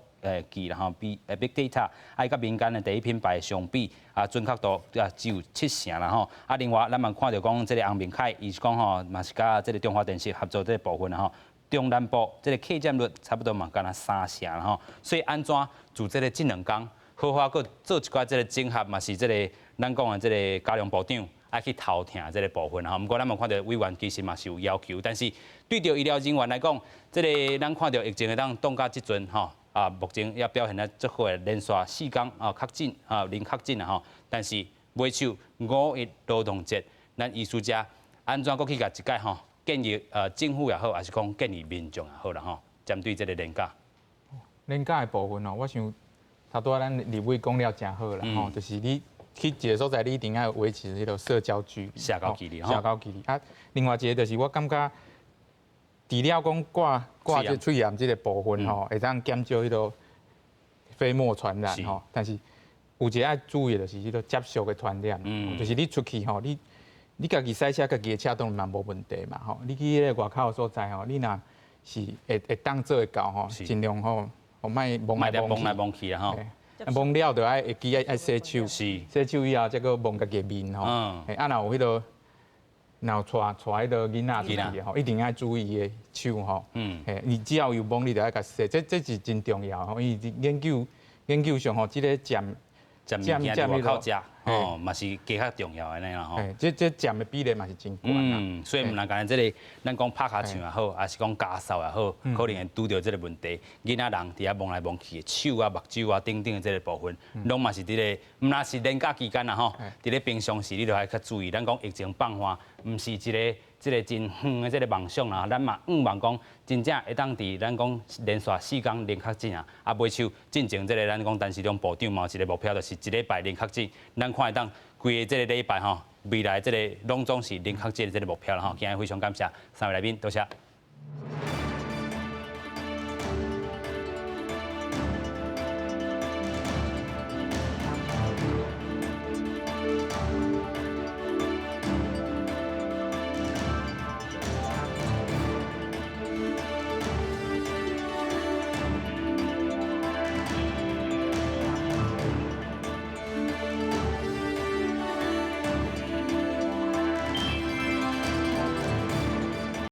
據啦吼，比 Big Data 愛佮民間的第一品牌相比啊，準確度啊只有七成啦吼。啊，另外咱嘛看著講這個洪明凱，伊是講吼，嘛是佮這個中華電信合作這個部分啦吼。中南部這個客佔率差不多嘛，敢若三成啦吼，所以按怎自這個這兩工好好閣做一寡這個整合，嘛是這個咱講的這個交通部長愛去頭疼這個部分吼。毋過咱嘛看著委員其實嘛是有要求，但是對著醫療人員來講，這個咱看著疫情會當擋到這陣吼，啊，目前也表現得足好的，連續四工啊確診啊零確診啊吼，但是尾手五一勞動節，咱醫師遮按怎閣去共一擺吼？建議政府也好，抑是講建議民眾也好啦吼，針對這个連假。連假的部分哦，我想頭拄仔咱立委講了誠好啦，吼，就是你去一个所在，你一定愛維持彼个社交距離，社交距離，社交距離。啊，另外一个就是我感覺，除了講掛掛這喙罨這个部分吼，會當減少彼个飛沫傳染吼，但是有一个愛注意的就是彼个接觸的傳染，就是你出去吼，你家己駛車，家己的車當然嘛無問題嘛吼。你去彼个外口的所在吼，你若是會當做會到吼，盡量吼，莫摸來摸來摸去啊吼。摸了就愛會記愛愛洗手，洗手以後才閣摸家己的面吼。啊，若有彼个，若有帶帶彼个囡仔出去吼，一定愛注意伊的手吼。你只要有摸，你就愛共洗，這是真重要吼。因為研究上吼，這个佔佔物件佇外口食，吼，嘛是加較重要的呢啦吼。這佔的比例嘛是真懸。所以毋但干焦這个，咱講拍跤手也好，抑是講家掃也好，可能會拄著這个問題。囡仔人佇遐摸來摸去的手啊、目睭啊等等的這个部分，攏嘛是佇咧，毋但是連假期間啦吼，佇咧平常時你著愛較注意。咱講疫情放緩，毋是一个這个真遠的這个夢想啦，咱嘛向望講真正會當佇咱講連續四工零確診啊，啊，袂像進前這个咱講陳時中部長嘛有一个目標，就是一禮拜零確診，咱看會當規个這个禮拜吼，未來這个攏總是零確診的這个目標啦吼。今日非常感謝三位來賓，多謝。